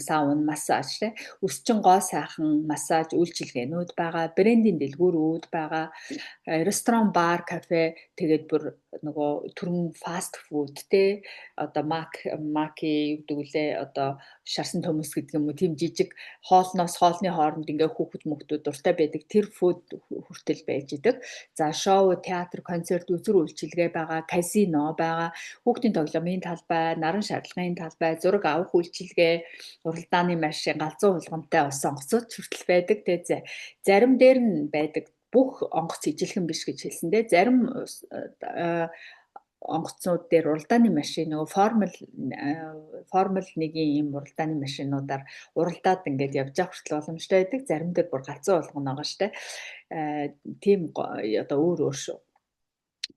Саун, массаж те, өсчин гоо сайхан массаж үйлчилгээнүүд байгаа, брендийн дэлгүүрүүд байгаа, ресторан, бар, кафе, тэгээд бүр нөгөө түргэн fast food те, одоо мак маки юу гэдэг үлээ, одоо шарсан төмөс гэдэг юм уу, тийм жижиг хоолноос хоолны хооронд ингээ хүүхэд мөхтүүд дуртай байдаг тэр food хүртэл байж идэг. За, шоу, театр, концерт, үзүр үйлчилгээ байгаа, казино байгаа, хүүхдийн тоглоомын талбай, наран шарлагын талбай, зураг авах үйлчилгээ, уралдааны машин, галзуу хулгамтай ус онгоцууд хүртэл байдаг. Тэгээ зарим дээр нь байдаг, бүх онгоц ижилхэн биш гэж хэлсэн дээ. Зарим онгоцнууд дээр уралдааны машин, нөгөө формул 1-ийн ийм уралдааны машинуудаар уралдаад ингээд явж явах хүртэл боломжтой байдаг. Зарим дээр бүр галзуу болгоно байгаа штэ. Тийм одоо өөр өөр шүү.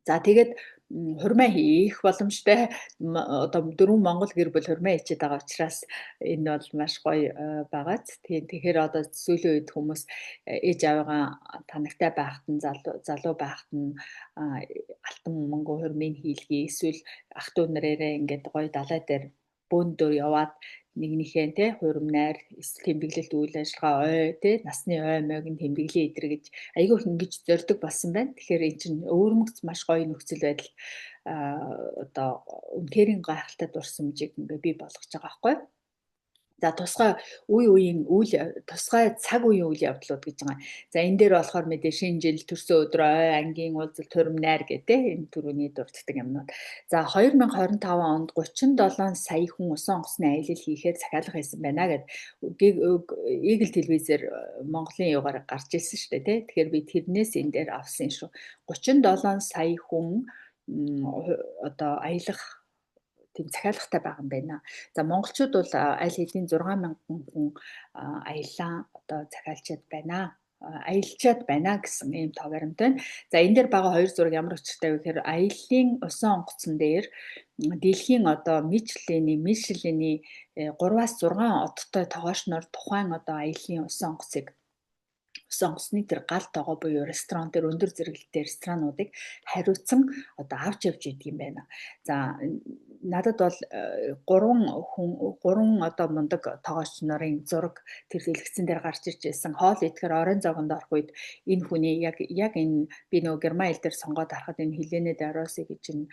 За, тэгээд хурмаа хийх боломжтой. Одоо дөрвөн монгол гэр бүл хурмаа хийчихэд байгаа учраас энэ бол маш гоё байгааз. Тийм, тэгэхээр одоо сүүлийн үед хүмүүс ээж аавыгаа танагтай байхад нь, залуу залуу байхад нь алтан мөнгө хурмыг хийлгэе, эсвэл ах дүү нараараа ингээд гоё далай дээр бөөндөр яваад нэгнийхээ те хурим найр, эсвэл тэмдэглэлт үйл ажиллагаа, ой те, насны ой мойг нь тэмдэглэе идэр гэж айгүй их ингэж зорддог болсон байна. Тэгэхээр эн чинь өвөрмөгц маш гоё нөхцөл байдал, одоо үнэхэрийн гайхалтай дурсамжийг ингээ бий болгож байгаа байхгүй юу? За, тусгай үе үеийн үйл, тусгай цаг үеийн үйл явдлууд гэж байгаа. За, энэ дээр болохоор мэдээ шинэ жил, төрсөн өдөр, ой, ангийн уулзалт, хурим найр гэдэг энэ түрүүний дурддаг юмнууд. За, 2025 онд 37 сая хүн усан онгоцны аялал хийхээр захиалга хийсэн байна гэд Eagle телевизээр Монголын югаар гарч ирсэн шүү дээ, тий. Тэгэхээр би тэрнээс энэ дээр авсан шүү. 37 сая хүн одоо аялах тийм захиалгатай байгаа юм байна. За, монголчууд бол аль хэдийн 6000 хүн аяллаа одоо захиалчаад байна, аялчаад байна гэсэн ийм тоо баримт байна. За, энэ дээр байгаа хоёр зураг ямар учиртай вэ гэхээр аяллаа усан онгоцон дээр дэлхийн одоо Мишлений 3-аас 6 одтой тогоочноор тухайн одоо аяллаа усан онгоцыг, усан онгоцны тэр гал тогоо буюу ресторан дээр өндөр зэрэглэлтэй ресторануудыг хариуцсан одоо авч явж идэг юм байна. За, надад бол гурван хүн, гурван одоо мундаг тогооч нарын зураг тэр дэлгэцэн дээр гарч ирж байсан. Хоол идэхээр оройн зоогонд орох үед энэ хүний яг энэ би нөгөө герман хэл дээр сонгоод харахад энэ Хелене Дароси гэж энэ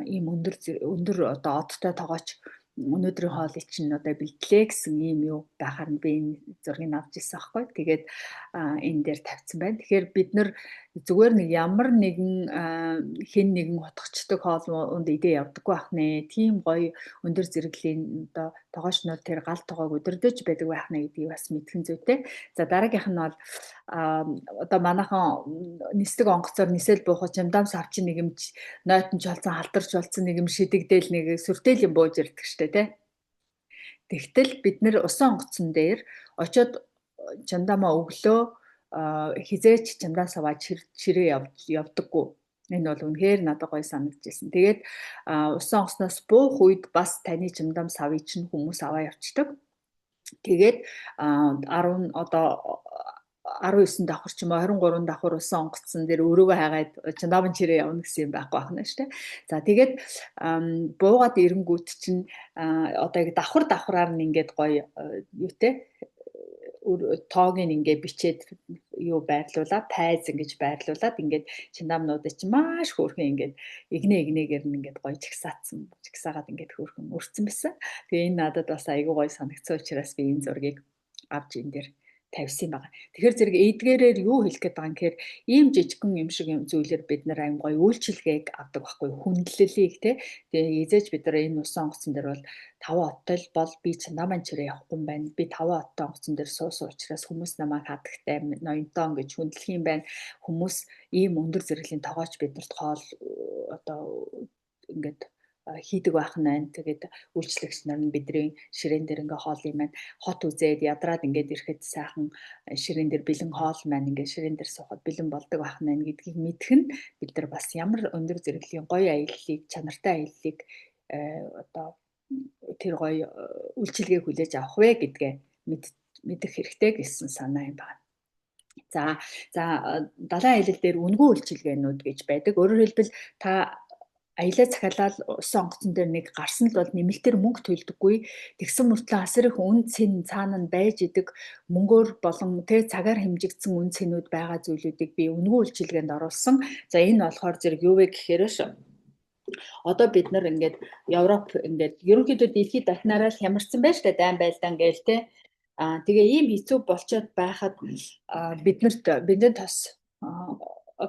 ийм өндөр өндөр одоо одтой тогооч өнөөдрийн хоолыг чинь одоо бэлтлээ гэсэн ийм юу байхаар нь би энэ зургийг авч ирсэн аахгүй. Тэгээд энэ дээр тавьсан байна. Тэгэхээр бид нар Зүгээр нэг ямар нэгэн хэн нэгэн утгачдаг хоол унд идээ явдаггүй байх нэ. Тийм гоё өндөр зэрэглэлийн одоо тогооч нар тэр гал тогоог удирдах байдаг байх нэ гэдгийг бас мэдхэн зүйтэй. За дараагийнх нь бол одоо манайхан нисдэг онгоцоор нисэл буухад чамдам савчин нэг юм нойтон чолцсон халтарч болцсон нэг юм шидэгдээл нэг сүртэл юм бууж ирдэг штэ тий. Тэгтэл бид нэр усан онгоцон дээр очиод чамдамаа өглөө хизээч чамдаа саваа чирээ явдаггүй. Энэ бол үнэхээр надад гоё санагдчихсэн. Тэгээд усан онгоцноос буух үед бас таны чамдам савыг чинь хүмүүс аваа явцдаг. Тэгээд 10 одоо 19 давхар ч юм уу 23 давхар усан онгоцсон дээр өрөөгөө хайгаад чамдам чирээ явна гэсэн юм байхгүй байна шүү дээ. За тэгээд буугаад ирэнгүүт чинь одоо яг давхар давхраар нь ингээд гоё юутэй тоог нь ингээ бичээд юу байрлуулаад тайз ингэж байрлуулад ингээд чиндамнуудыг чинь маш хөөрхөн ингээд игнэ игнэгээр нь ингээд гоё чагсаацсан. Чагсаагаад ингээд хөөрхөн өрцөн байсан. Тэгээ энэ надад бас айгүй гоё санагдсан учраас би энэ зургийг авч энэ дээр тавьсан байгаа. Тэгэхээр зэрэг эдгээрээр юу хэлэх гээд байгаа юм гэхээр ийм жижигхэн юм шиг юм зүйлээр бид нар аим гоё үйлчилгээг авдаг байхгүй хүндлэлийг те. Тэгээ эзэж бид нар энэ усан онгоцон дээр бол 5 оттой л бол би чандаа чирээ явахгүй юм байна. Би 5 оттой онгоцон дээр суусан учраас хүмүүс намайг хадагтай ноёнтон гэж хүндлэх юм байна. Хүмүүс ийм өндөр зэрэглэлийн тогооч биднэрт хоол одоо ингээд хийдэг байх нь байна. Тэгээд үйлчлэгч нар нь бидний ширээн дээр ингээ хоол юм байна. Хот үзээд ядраад ингээд ирэхэд сайхан ширээн дээр бэлэн хоол маань ингээд ширээн дээр суухад бэлэн болдог байх нь байна гэдгийг мэдэх нь бид нар бас ямар өндөр зэрэглэлийн гоё аяллыг, чанартай аяллыг одоо тэр гоё үйлчилгээг хүлээж авах вэ гэдгээ мэдэх хэрэгтэй гэсэн санаа юм байна. За за далайн аялал дээр үнэгүй үйлчилгээнүүд гэж байдаг. Өөрөөр хэлбэл та аялаа захиалаад усан онгоцон дээр нэг гарсан л бол нэмэлтээр мөнгө төлдөггүй. Тэгсэн мөртлөө асар их үн цэн цаана нь байж идэг мөнгөөр болон тэ цагаар хэмжигдсэн үн цэнүүд байгаа зүйлүүдийг би үнэгүй үйлчилгээнд оруулсан. За энэ болохоор зэрэг юу вэ гэхээр ш одоо бид нар ингээд Европ ингээд ерөнхийдөө дэлхийд дахнараа л хямарсан байж та дайн байлдаан гээл те. Тэгээ ийм хэцүү болчоод байхад биднэрт бензин тос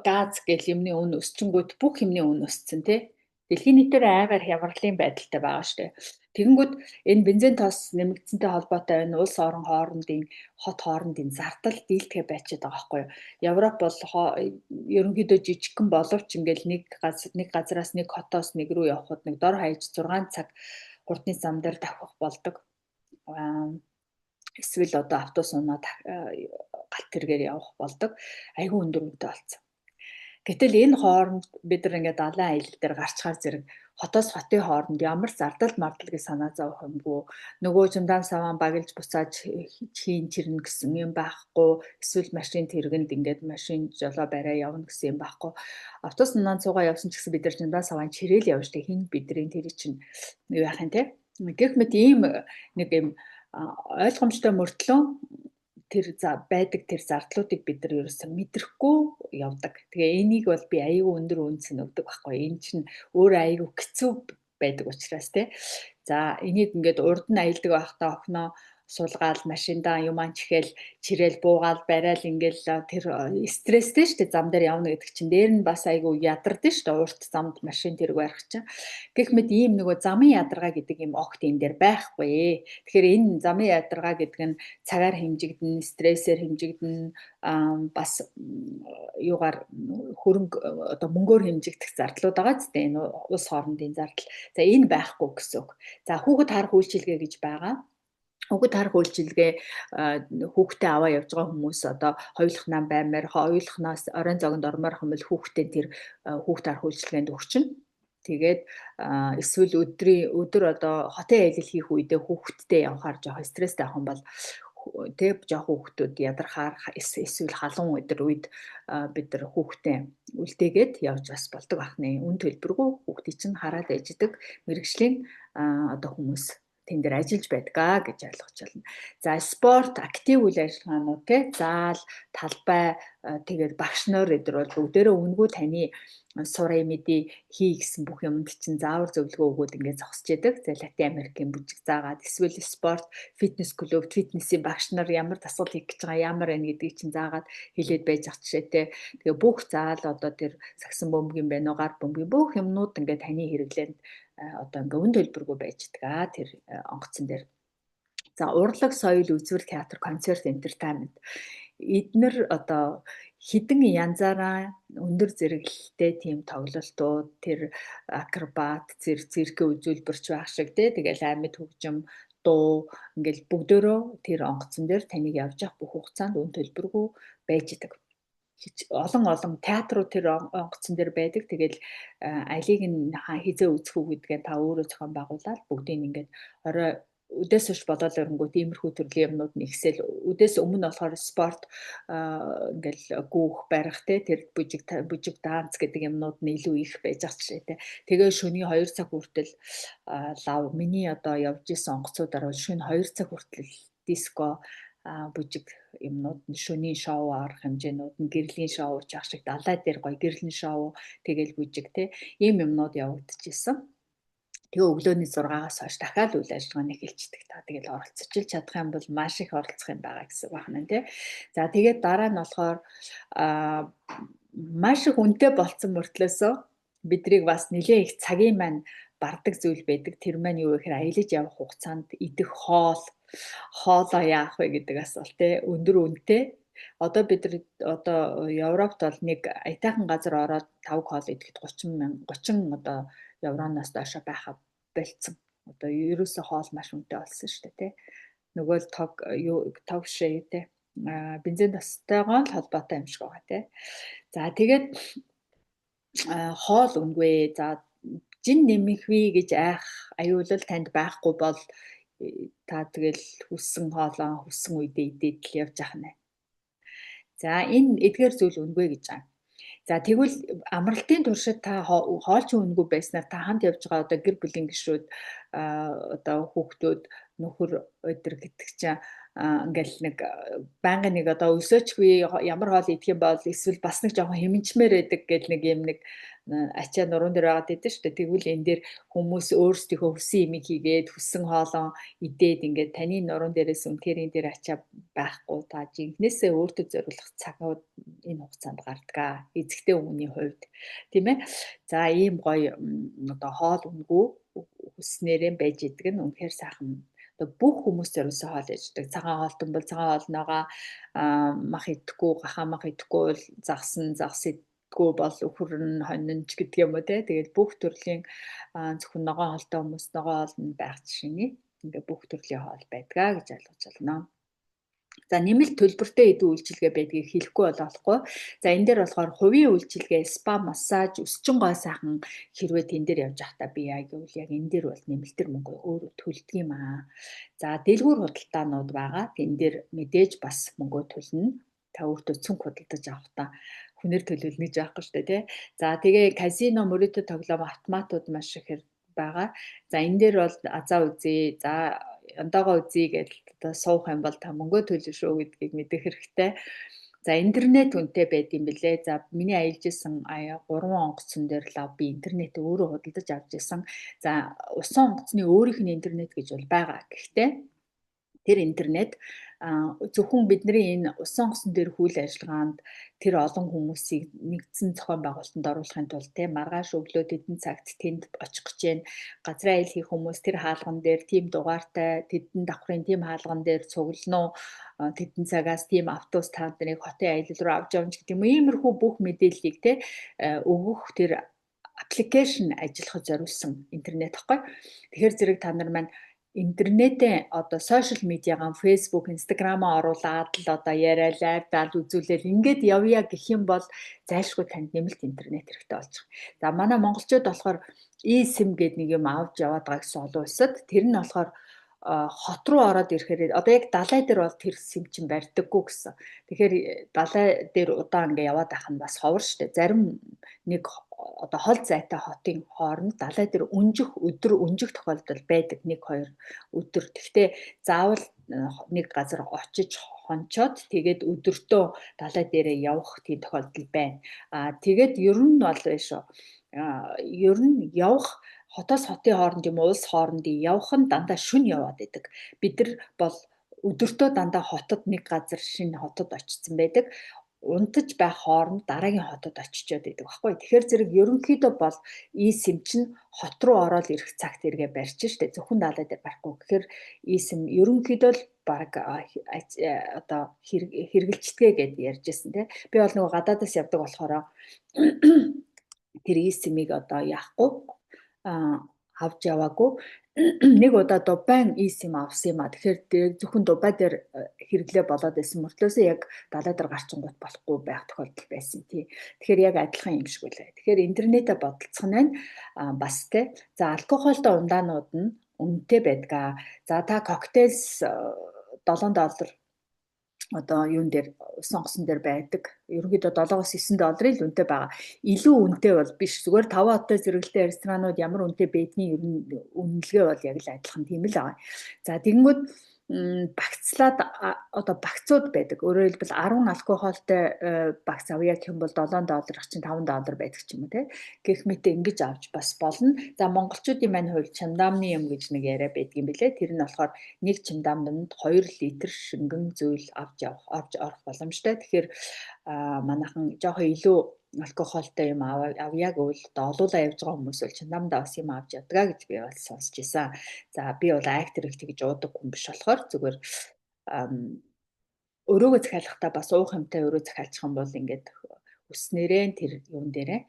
газ гэл юмны үн өсчөнгүүт бүх юмны үн өссөн тий. Дэлхийн нийтээр аймаар хямралын байдалтай байгаа шүү дээ. Тэгэнгүүт энэ бензин тос нэмэгдсэнтэй холбоотой энэ улс орон хоорондын хот хоорондын зардал дийлдэхэ байчаад байгаа байхгүй юу. Европ бол ерөнхийдөө жижигхэн боловч ингээл нэг газараас нэг хотоос нэг рүү явхад нэг дор хаяж 6 цаг хурдны зам дээр давхих болдог. Эсвэл одоо автобус унаад галт тэргээр явах болдог. Айгүй өндөр үнэтэй болсон. Гэтэл энэ хооронд бид нар ингээд далайн аялал дээр гарчхаар зэрэг хотоос хотын хооронд ямар зардал мардал гэж санаа зовох юмгүй. Нөгөө чамдаан саван багилж буцааж хийн чирнэ гэсэн юм байхгүй. Эсвэл машин тэргэнд ингээд машин жолоо бариа явна гэсэн юм байхгүй. Автобус нунан цугаа явсан ч гэсэн бид нар чамдаан саван чирээл явж тэг хин бидний тэр чинь юу яах юм те. Гэх мэт ийм нэг юм ойлгомжтой мөртлөө тэр байдаг тэр зардлуудыг бид нар ерөөсөө мэдрэхгүй явдаг. Тэгээ энийг бол би аюу өндөр үнц нь өгдөг байхгүй. Энэ чинь өөрөө аюу хэцүү байдаг учраас те. За энийг ингээд урд нь аялдаг байхдаа охиноо суулгаал машиндаа юм чихэл чирээл буугаал барайл ингээл тэр стресстэй шүү дээ зам дээр явна гэдэг чинь дээр нь бас айгүй ядардсан шүү дээ урт замд машин тэрэг барих чинь гэх мэт ийм нөгөө замын ядаргаа гэдэг юм огт энэ дээр байхгүй. Тэгэхээр энэ замын ядаргаа гэдэг нь цагаар хэмжигдэн, стрессээр хэмжигдэн, бас юугаар хөрөнгө одоо мөнгөөр хэмжигдэх зардлууд байгаа ч тийм энэ улс хоорондын зардал. За энэ байхгүй гэсэн үг. За хүүхэд харах үйлчилгээ гэж байгаа. Хүүхэд харах үйлчилгээ хүүхдээ аваа явж байгаа хүмүүс одоо хоёулахнаа баймаар хоёулахнаас оройн зогонд ормоор хэмэл хүүхдээ тэр хүүхд харах үйлчилгээнд өгчнө. Тэгээд эсвэл өдөр одоо хотын аялал хийх үедээ хүүхэдтэй явхаар жоох стресстэй авах юм бол тэ жоох хүүхдүүд ядархаар эсвэл халуун өдөр үед бид нар хүүхдээ үлдээгээд явж бас болдог ахны. Үн төлбөргүй хүүхдийг чинь хараад ээждэг мэрэгжлийн одоо хүмүүс тэн дээр ажиллаж байдгаа гэж ойлгож байна. За спорт, актив үйл ажиллагаанууд те заал, талбай тэгээд багш нар эдэр бол бүгдээрээ үнэгүй таны сурыг мэдээ хий гэсэн бүх юмд чинь заавар зөвлөгөө өгөөд ингээд зогсож идэг. За Латин Америкийн бүжиг заагаад эсвэл спорт, фитнес клуб, фитнесийн багш нар ямар дасгал хийх гэж байгаа, ямар байна гэдгийг чинь заагаад хэлээд байж ах жишээтэй. Тэгээ бүх заал одоо тэр сагсан бөмбөгийн байна уу, гар бөмбөгийн бүх юмнууд ингээд таны хэрэглээнд одоо ингээ үн төлбөргүй байж идэг тэр онгоцон дээр. За урлаг, соёл, үзвэр, театр, концерт, entertainment эднэр одоо хідэн янзаараа өндөр зэрэглэлтэй тийм тоглолтууд тэр акробат, циркийн үзүүлбэрч байх шиг тий тэгэл амьд хөгжим, дуу ингээл бүгдөөрөө тэр онгоцон дээр таныг явж явах бүх хугацаанд үн төлбөргүй байж идэг. Олон олон театрууд тэр онгоцон дээр байдаг. Тэгэл алийг нь хизээ үзэх үү гэдгээ та өөрөө зохион байгуулаад бүгдийг ингээд орой үдээс хойш болоод оронгууд иймэрхүү төрлийн юмнууд нь ихсэл үдээс өмнө болохоор спорт ингээл гүүх барих те тэр бүжиг бүжиг данс гэдэг юмнууд нь илүү их байж ах жишээтэй. Тэгээ шөнийн 2 цаг хүртэл лав миний одоо явж исэн онгоцуудаар бол шөнө 2 цаг хүртэл диско бүжиг юмнууд нь шөнийн шоу арга хэмжээнүүд нь гэрлийн шоу ч ах шиг далай дээр гоё гэрлийн шоу тэгэл бүжиг те ийм юмнууд явагдчихсэн. Тэгээ өглөөний 6-аас хойш дахиад үйл ажиллагааны эхэлчихдэг та. Тэгэл оролцож ил чадах юм бол маш их оролцох юм байгаа гэсэн үг байна тий. За тэгээд дараа нь болохоор маш их үнэтэй болцсон мөртлөөсөө бидрийг бас нэлээд их цагийн маань бардаг зүйл байдаг. Тэр маань юу гэхээр аялаж явах хугацаанд идэх хоол, хоолоо яах вэ гэдэг асуулт тий. Өндөр үнэтэй. Одоо бид нар одоо Европт бол нэг аятайхан газар ороод 5 хоол идэхэд 30 мянга 30 одоо евроноос доошо байха болцсон. Одоо ерөөсөө хоол маш үнэтэй болсон шүү дээ тий. Нөгөө л тог юу тог шээ тий. А бензин тостойгоо л холбоотой юм шиг байгаа тий. За тэгээд хоол үнгүй. За жин нэмэхвээ гэж айх аюулал танд байхгүй бол та тэгэл хүссэн хоолоо хүссэн үедээ идээд л явж ах нэ. За энэ эдгээр зүйл үнгүй гэж байгаа. За тэгвэл амралтын туршид та хоол чинь үнэгүй байснаар та хамт явж байгаа одоо гэр бүлийн гишүүд одоо хүүхдүүд нөхөр өдр гэдэг чинь ингээл нэг байнгын нэг одоо өсөөчгүй ямар хоол идэх юм бол эсвэл бас нэг жоохон хэмнчмээр байдаг гэл нэг юм нэг ачаа нуруунд дээр байгаад идэв шүү дээ. Тэгвэл энэ дээр хүмүүс өөрсдийнхөө хүссэн имийг хийгээд хүссэн хоолоо идээд ингээд таны нуруунд дээрээс үнэхээр энэ дээр ачаа байхгүй та жинхнээсээ өөртөө зориулах цагууд энэ хугацаанд гардаг. Эзэгтэй хүмүүний хувьд тийм ээ. За ийм гоё одоо хоол үнгүй хүснээрээ байж идэг нь үнэхээр сайхан. Одоо бүх хүмүүс зориулсан хоол иждэг. Цагаан хоолтон бол цагаан хоолноогоо мах идэхгүй, гахаа мах идэхгүй бол загсан, загас идэггүй бол өхөр нь хонин ч гэдэг юм уу те. Тэгээд бүх төрлийн зөвхөн ногоон хоолтой хүмүүс ногоон хоол нь байх жишээний ингээ бүх төрлийн хоол байдгаа гэж ойлгож байна. За нэмэлт төлбөртэй хэдэн үйлчилгээ байдгийг хэлэхгүй болохгүй. За энэ дээр болохоор хувийн үйлчилгээ, спа, массаж, өсчин гой сайхан хэрвээ тэн дээр явж байхдаа би яг гэвэл яг энэ дээр бол нэмэлтэр мөнгө өөрөө төлдөг юм аа. За дэлгүүр худалдаанууд байгаа. Тэн дээр мэдээж бас мөнгө төлнө. Та өөртөө цүнх худалдаж авахдаа хүнээр төлөвлөнө гэж байхгүй шүү дээ тий. За тэгээ казино, мөрөөдө тоглоом, автоматууд маш ихээр байгаа. За энэ дээр бол азаа үзье. За ондоогоо үзье гэж одоо суух юм бол та мөнгөө төлнө шүү гэдгийг мэдэх хэрэгтэй. За интернет үнэтэй байд юм билэ. За миний аялж исэн 3 онгоцон дээр лав би интернет өөрөө худалдаж авч исэн. За усан онгоцны өөрийнх нь интернет гэж бол байгаа. Гэхдээ тэр интернет зөвхөн бидний энэ усан онгоцон дээр үйл ажиллагаанд тэр олон хүмүүсийг нэгдсэн зохион байгуулалтанд оруулахын тулд те маргааш өглөө тэдэн цагт тэнд очих гэж байна. Газрын аялал хийх хүмүүс тэр хаалган дээр тийм дугаартай тэдэн давхрын тийм хаалган дээр цуглано уу, тэдэн цагаас тийм автобус та нарыг хотын аялал руу авч явна гэдэг юм. Иймэрхүү бүх мэдээллийг те өгөх тэр аппликейшн ажиллахад зориулсан интернет баггүй. Тэгэхээр зэрэг та нар маань интернетээ одоо сошиал медиагаа Facebook, Instagram-аа оруулаад л одоо яриа лайв даал үзүүлээл ингээд явъя гэх юм бол зайлшгүй танд нэмэлт интернет хэрэгтэй болж байгаа. За манай монголчууд болохоор eSIM гэдэг нэг юм авч яваад байгаа гэсэн олон улсад тэр нь болохоор хот руу ороод ирэхээр одоо яг далай дээр бол тэр сим чинь барьдаггүй гэсэн. Тэгэхээр далай дээр удаан ингээ яваад байх нь бас ховор штэ. Зарим нэг одоо хол зайтай хотын хооронд далай дээр өнжих өдөр өнжих тохиолдол байдаг 1 2 өдөр. Гэхдээ заавал нэг газар очиж хончоод тэгээд өдөртөө далай дээрээ явах тийм тохиолдол байна. Тэгээд ер нь бол шүү. Ер нь явах хотоос хотын хооронд юм улс хоорондын явах нь дандаа шөнө яваад байдаг. Бид нар бол өдөртөө дандаа хотод нэг газар шинэ хотод очсон байдаг. Унтаж байх хооронд дараагийн хотод очичоод байдаг байхгүй. Тэгэхээр зэрэг ерөнхийдөө бол eSIM чинь хот руу ороод ирэх цагт эргээ барьж штэ. Зөвхөн далай дээр барихгүй. Тэгэхээр eSIM ерөнхийдөө л баг одоо хэрэгжилчдэг гэд ярьж байсан тий. Би бол нөгөө гадаадаас явдаг болохоор тэр eSIM-ийг одоо яахгүй авч яваагүй. Нэг удаа Дубайн eSIM авсан юм а. Тэгэхээр зөвхөн Дубай дээр хэрэглээ болоод байсан мөртлөөсөө яг далай дээр гарчингуут болохгүй байх тохиолдол байсан тий. Тэгэхээр яг адилхан юм шиг үлээ. Тэгэхээр интернетээ бодолцох нь байна бас тий. За, алкогольтой ундаанууд нь үнэтэй байдаг. За, та cocktails 7 доллар одоо юун дээр, усан онгоцон дээр байдаг. Ерөнхийдөө 7-оос 9 долларын л үнэтэй байгаа. Илүү үнэтэй бол биш. Зүгээр 5 хоттой зэрэгэлтэй ресторанууд ямар үнэтэй байдгийг ер нь үнэлгээ бол яг л адилхан тийм л байгаа. За, тэгэнгүүт багцлаад одоо багцууд байдаг. Өөрөөр хэлбэл 10 алкогольтой багц авъя гэх юм бол 7 доллар чинь 5 доллар байдаг ч юм уу те. Гэх мэт ингэж авч бас болно. За, монголчуудын маань хувьд чемодааны юм гэж нэг яриа байдаг юм билэ. Тэр нь болохоор нэг чемоданд 2 литр шингэн зүйл авч явах, авч орох боломжтой. Тэгэхээр манайхан жоохон илүү алкогольтой юм авъя гэвэл одоо олуулаа явж байгаа хүмүүс бол чемодандаа бас юм авч явдаг гэж би бол сонсч байсан. За, би бол актер их тэгж уудаг хүн биш болохоор зүгээр өрөөгөө захиалахдаа бас уух юмтай өрөө захиалчих юм бол ингээд өснөрээ тэр юун дээрээ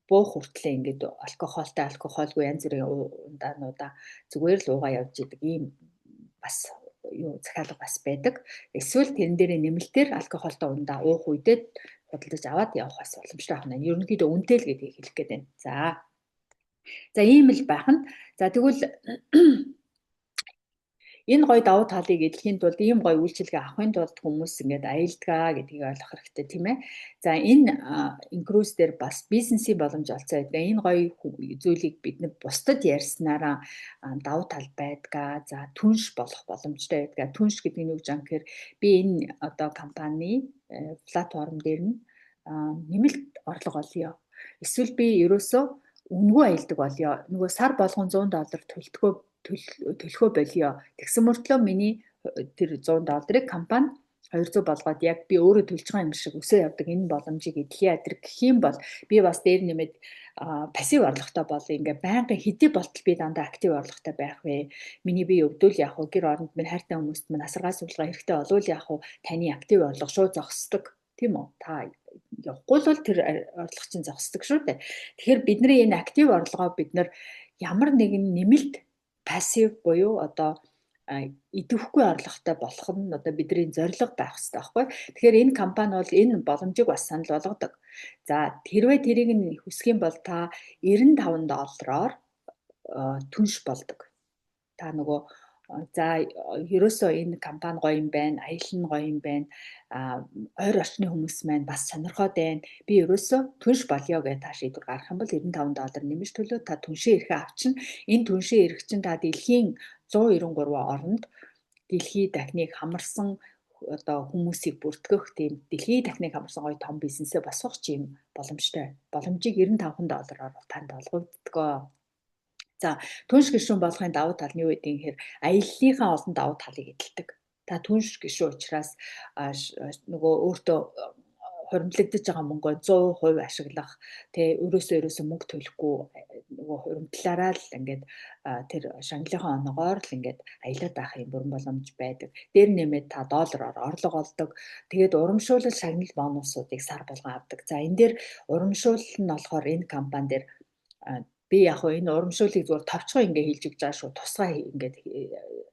буух хүртлээ ингээд алкогольтой, алкогольгүй янз бүрийн ундаануудаа зүгээр л уугаа явж идэг ийм бас юу захиалга бас байдаг. Эсвэл тэрэн дээрээ нэмэлтээр алкогольтой ундаа уух үедээ худалдаж аваад явах бас боломжтой байна. Ерөнхийдөө үнэтэй л гэдгийг хэлэх гээд байна. За. За, ийм л байх нь. За, тэгвэл энэ гоё давуу талыг эдлэхийн тулд, ийм гоё үйлчилгээ авахын тулд хүмүүс ингээд аялдаг гэдгийг ойлгох хэрэгтэй, тийм ээ. За, энэ inCruises дээр бас бизнесийн боломж олцоо байдаг. Энэ гоё зүйлийг бид нар бусдад ярьснараа давуу тал байдгаа. За, түнш болох боломжтой байдгаа. Түнш гэдэг нь юу гэж юм гэхээр би энэ одоо компани платформ дээр нь нэмэлт орлого олъё. Эсвэл би ерөөсөө үнэгүй аялдаг болъё. Нөгөө сар болгон 100 доллар төлтгөө төлөхөө болио. Тэгсэн мөртлөө миний тэр 100 долларыг компани 200 болгоод яг би өөрөө төлж байгаа юм шиг өсөө явдаг энэ боломжийг эдлэе тэр гэх юм бол би бас дээр нэмээд пассив орлоготой болъё. Ингээ байнгын хэдий болтол би дандаа актив орлоготой байх вэ? Миний бие өвдөл яах вэ? Гэр оронд минь хайртай хүмүүст минь асаргаа сувлгаа хэрэгтэй болвол яах вэ? Таны актив орлого шууд зогсдог. Тийм үү? Та явахгүй л бол тэр орлого чинь зогсдог шүү дээ. Тэгэхээр бидний энэ актив орлогоо бид нар ямар нэгэн нэмэлт пассив буюу одоо идэвхгүй орлоготой болох нь одоо бидний зорилго байх хэрэгтэй байхгүй. Тэгэхээр энэ компани бол энэ боломжийг бас санал болгодог. За, хэрвээ тэрийг нь хүсэх юм бол та 95 доллараар түнш болдог. Та нөгөө за ерөөсөө энэ компани гоё юм байна, аялал нь гоё юм байна, ойр орчны хүмүүс маань бас сонирхоод байна. Би ерөөсөө түнш болёо гэж та шийдвэр гаргах юм бол 95 доллар нэмж төлөө та түншээ эрхээ авчна. Энэ түншээ эрх чинь та дэлхийн 193 оронд дэлхий дахныг хамарсан одоо хүмүүсийг бүртгэх тийм дэлхий дахныг хамарсан гоё том бизнесээ босгох юм боломжтой. Боломжийг 95 доллараар танд олгогддог. За, түнш гишүүн болохын давуу тал нь юу гэдэг юм гэхээр аяллалынхаа олон давуу талыг эдэлдэг. Та түнш гишүүн учраас нөгөө өөртөө хуримтлагдаж байгаа мөнгөө 100% ашиглах, тэ өөрөөсөө мөнгө төлөхгүй нөгөө хуримтлаараа л ингээд тэр шагналынхаа оноогоор л ингээд аялаад байх юм бүрэн боломж байдаг. Дээр нэмээд та доллараар орлого олдог. Тэгээд урамшуулал шагнал бонусуудыг сар болгон авдаг. За, энэ дээр урамшуулал нь болохоор энэ компани дээр би яг хөө энэ урамшууллыг зүгээр товчхон ингээ хэлж өгч байгаа шүү. Тусгай ингээд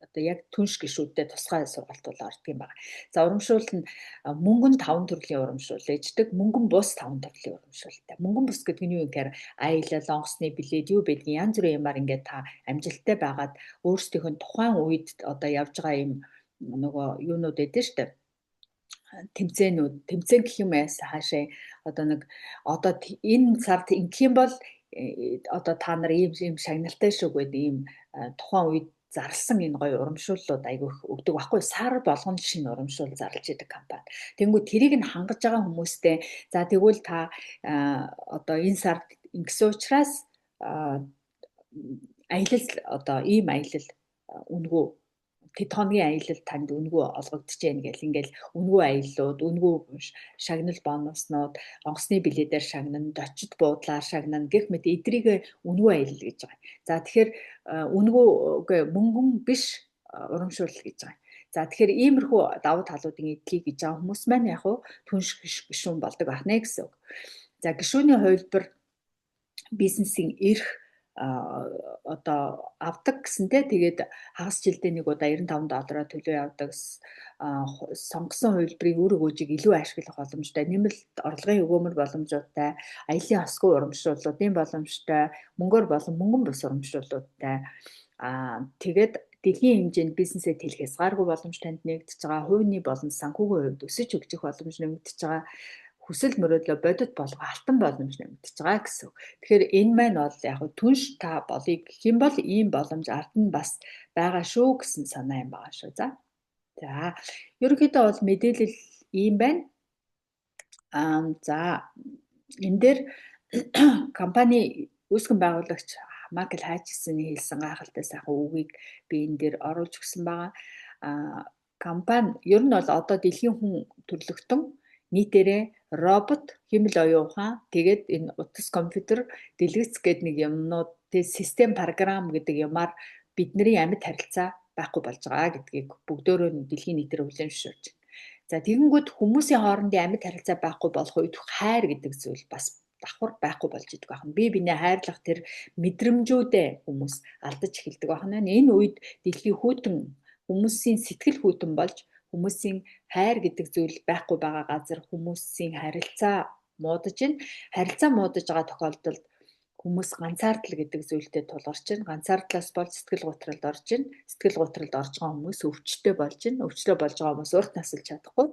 одоо яг түнш гишүүдтэй тусгай сургалт бол ордог юм байна. За, урамшуул нь мөнгөн 5 төрлийн урамшуул ээждэг, мөнгөн бус 5 төрлийн урамшуултай. Мөнгөн бус гэдэг нь юу юм гэхээр аялал, онгоцны билет юу байдгийг янз бүрийн юмар ингээд та амжилттай байгаад өөрсдийнх нь тухайн үед одоо явж байгаа юм нөгөө юунууд байдэн штэ, тэмцээнүүд, тэмцээн гэх юм яасан хаашаа одоо нэг одоо энэ сард ингэх юм бол одоо та нар ийм ийм шагналтай шүү гэдэг ийм тухайн үед зарласан энэ гоё урамшууллууд айгүй их өгдөг байхгүй, сар болгоно шинэ урамшуул зарлж идэг компани. Тэнгүү тэрийг нь хангаж байгаа хүмүүстэй за тэгвэл та одоо энэ сард ингэсэн учраас аялал, одоо ийм аялал үнэгүй, тэд хоногийн аялал танд үнэгүй олгогдож байна гэл ингээл үнэгүй аяллууд, үнэгүй шагнал бонуснууд, онгоцны билетээр шагнана, дочид буудлаар шагнана гэх мэт эдрийг үнэгүй аялал гэж байгаа. За, тэгэхээр үнэгүй, мөнгөн биш урамшуулал гэж байгаа. За, тэгэхээр иймэрхүү давуу талуудын эдлийг гэж байгаа хүмүүс маань яг уу түнш гишүүн болдог байх нэ гэсэн үг. За, гишүүний хувилбар бизнесийн эрх одоо авдаг гэсэнтэй, тэгээд хагас жилдээ нэг удаа 95 доллараар төлөө явдаг, сонгосон хувилбарыг үр өгөөжийг илүү ашиглах боломжтой, нэмэлт орлогын өгөөмөр боломжуудтай, аялын осгүй урамшууллуудын боломжтой, мөнгөөр болон мөнгөн бус урамшууллуудтай, тэгээд дэлхийн хэмжээнд бизнесээ тэлэх хязгааргүй боломж танд нээгдэж байгаа, хувийн болон санхүүгийн хувьд өсөж хөгжих боломж нэмэгдэж байгаа, хүсэл мөрөөдлөө бодит болгох алтан боломж нэмэгдэж байгаа гэсэн. Тэгэхээр энэ маань бол яг түнш та болъё гэх юм бол ийм боломж ард нь бас байгаа шүү гэсэн санаа юм байгаа шүү. За. За, ерөнхийдөө бол мэдээлэл ийм байна. За, энэ дээр компани үүсгэн байгуулагч Майкл Хатчисоны хэлсэн гайхалтай сайхан үгийг би энэ дээр оруулж өгсөн байгаа. Компани ер нь бол одоо дэлхийн хүн төрөлхтөн нийтээрээ робот, хиймэл оюун ухаан, тэгээд энэ утас компьютер, дэлгэц гэдэг нэг юмнууд, тэгээд систем програм гэдэг юмар бидний амьд харилцаа байхгүй болж байгаа гэдгийг бүгдөөрөө дэлхийн нийтээр хүлээн зөвшөөрч байна. За, тэгэнгүүт хүмүүсийн хоорондын амьд харилцаа байхгүй болох үед хайр гэдэг зүйл бас давхар байхгүй болж идэг байна. Бие биенээ хайрлах тэр мэдрэмжүүдээ хүмүүс алдаж эхэлдэг байна. Энэ үед дэлхийн хүйтэн, хүмүүсийн сэтгэл хүйтэн болж, хүмүүсийн хайр гэдэг зүйл байхгүй байгаа газар хүмүүсийн харилцаа муудаж байна. Харилцаа муудаж байгаа тохиолдолд хүмүүс ганцаардал гэдэг зүйлтэй тулгарч байна. Ганцаардлаас болж сэтгэл гутралд орж байна. Сэтгэл гутралд орж байгаа хүмүүс өвчтөй болж байна. Өвчлөө болж байгаа хүмүүс урт насалж чадахгүй.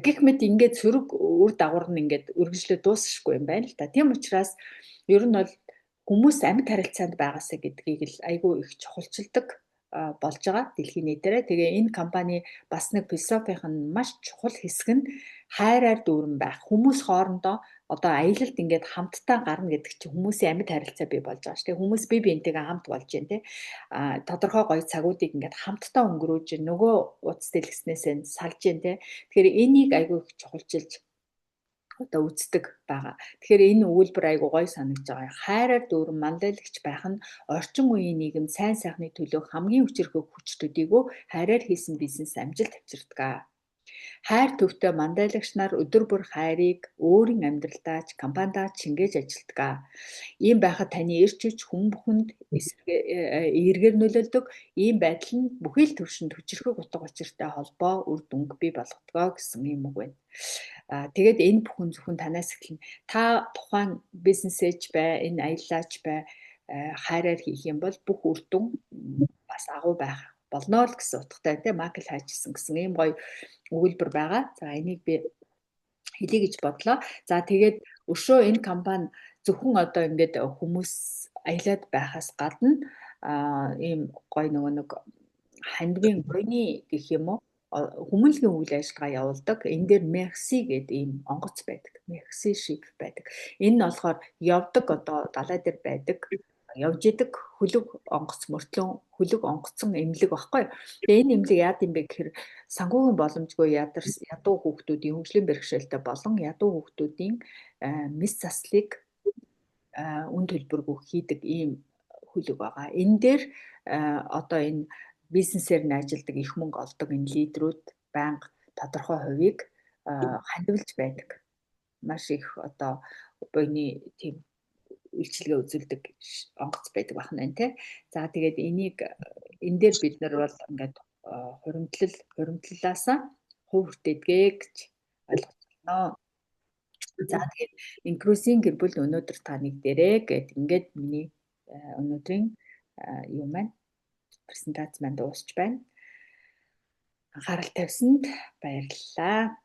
Гэх мэт ингээд сөрөг үр дагавар нь ингээд үргэлжлээ дуусшгүй юм байна л та. Тийм учраас ер нь бол хүмүүс амьд харилцаанд байгаасаа гэдгийг л айгүй их чухалчилдаг болж байгаа дэлхийн нийтээрээ. Тэгээ энэ компани бас нэг философийн нь маш чухал хэсэг нь хайраар дүүрэн байх. Хүмүүс хоорондоо одоо аялалд ингээд хамтдаа гарна гэдэг чинь хүмүүсийн амьд харилцаа бий болж байгаа шүү дээ. Хүмүүс бие биентэйгээ хамт болж байна те. Тодорхой гоё цагуудыг ингээд хамтдаа өнгөрөөж, нөгөө утас дэлгэснээсээ салж байна те. Тэгэхээр энийг айгүй их чухалчилж одоо үздэг байгаа. Тэгэхээр энэ өгүүлбэр айгүй гоё санагдж байгаа. Хайраар дүүрэн мандайлагч байх нь орчин үеийн нийгэм сайн сайхны төлөө хамгийн хүчирхэг хүч төдийгүй хайраар хийсэн бизнес амжилт авчирдаг. Хайр төвтэй мандайлагч нар өдөр бүр хайрыг өөрийн амьдралдаа ч компанидаа ч шингээж ажилладаг. Ийм байхад таны эрч хүч хүн бүхэнд эергээр нөлөөлдөг. Ийм байдал нь бүхий л төвшөнд хүчирхэг утга учиртай холбоо, үр дүнг бий болгодог гэсэн ийм үг байна. Тэгээд энэ бүхэн зөвхөн танаас эхэлнэ. Та тухайн бизнесээч бай, энэ аяллаач бай, хайраар хийх юм бол бүх үр дүн бас агуу байх болно л гэсэн утгатай тийм, Майкл Хатчисон гэсэн ийм гоё өгүүлбэр байгаа. За, энийг би хэлье гэж бодлоо. За, тэгээд өшөө энэ компани зөвхөн одоо ингээд хүмүүс аялаад байхаас гадна ийм гоё нөгөө нэг хандивын буйны гэх юм уу, хүмүүнлэгийн үйл ажиллагаа явуулдаг. Энэ дээр Merci гэдэг ийм онгоц байдаг. Merci ship байдаг. Энэ нь болохоор явдаг, одоо далай дээр байдаг, явж идэг хөлөг онгоц мөртлөө хөлөг онгоцон эмнэлэг баггүй. Тэгээ энэ эмнэлэг яад юм бэ гэхээр санхүүгийн боломжгүй ядуу хүүхдүүдийн, хөгжлийн бэрхшээлтэй болон ядуу хүүхдүүдийн мэс заслыг үн төлбөргүй хийдэг ийм хөлөг байгаа. Энэ дээр одоо энэ бизнесээр нь ажилладаг, их мөнгө олдог энэ лидерүүд байнга тодорхой хувийг хандивлж байдаг. Маш их одоо буйны тийм үйлчилгээ үзүүлдэг онгоц байдаг байх нь тий. За, тэгээд энийг энэ дээр бид нар бол ингээд хуримтлалаасаа хувь хүртээдгээ гэж ойлгож байна. За, тэгээд инкрузийн гэр бүл өнөөдөр та нэг дээрээ гэд ингээд миний өнөөдрийн юу маань презентац маань дуусч байна. Анхаарал тавьсанд баярлалаа.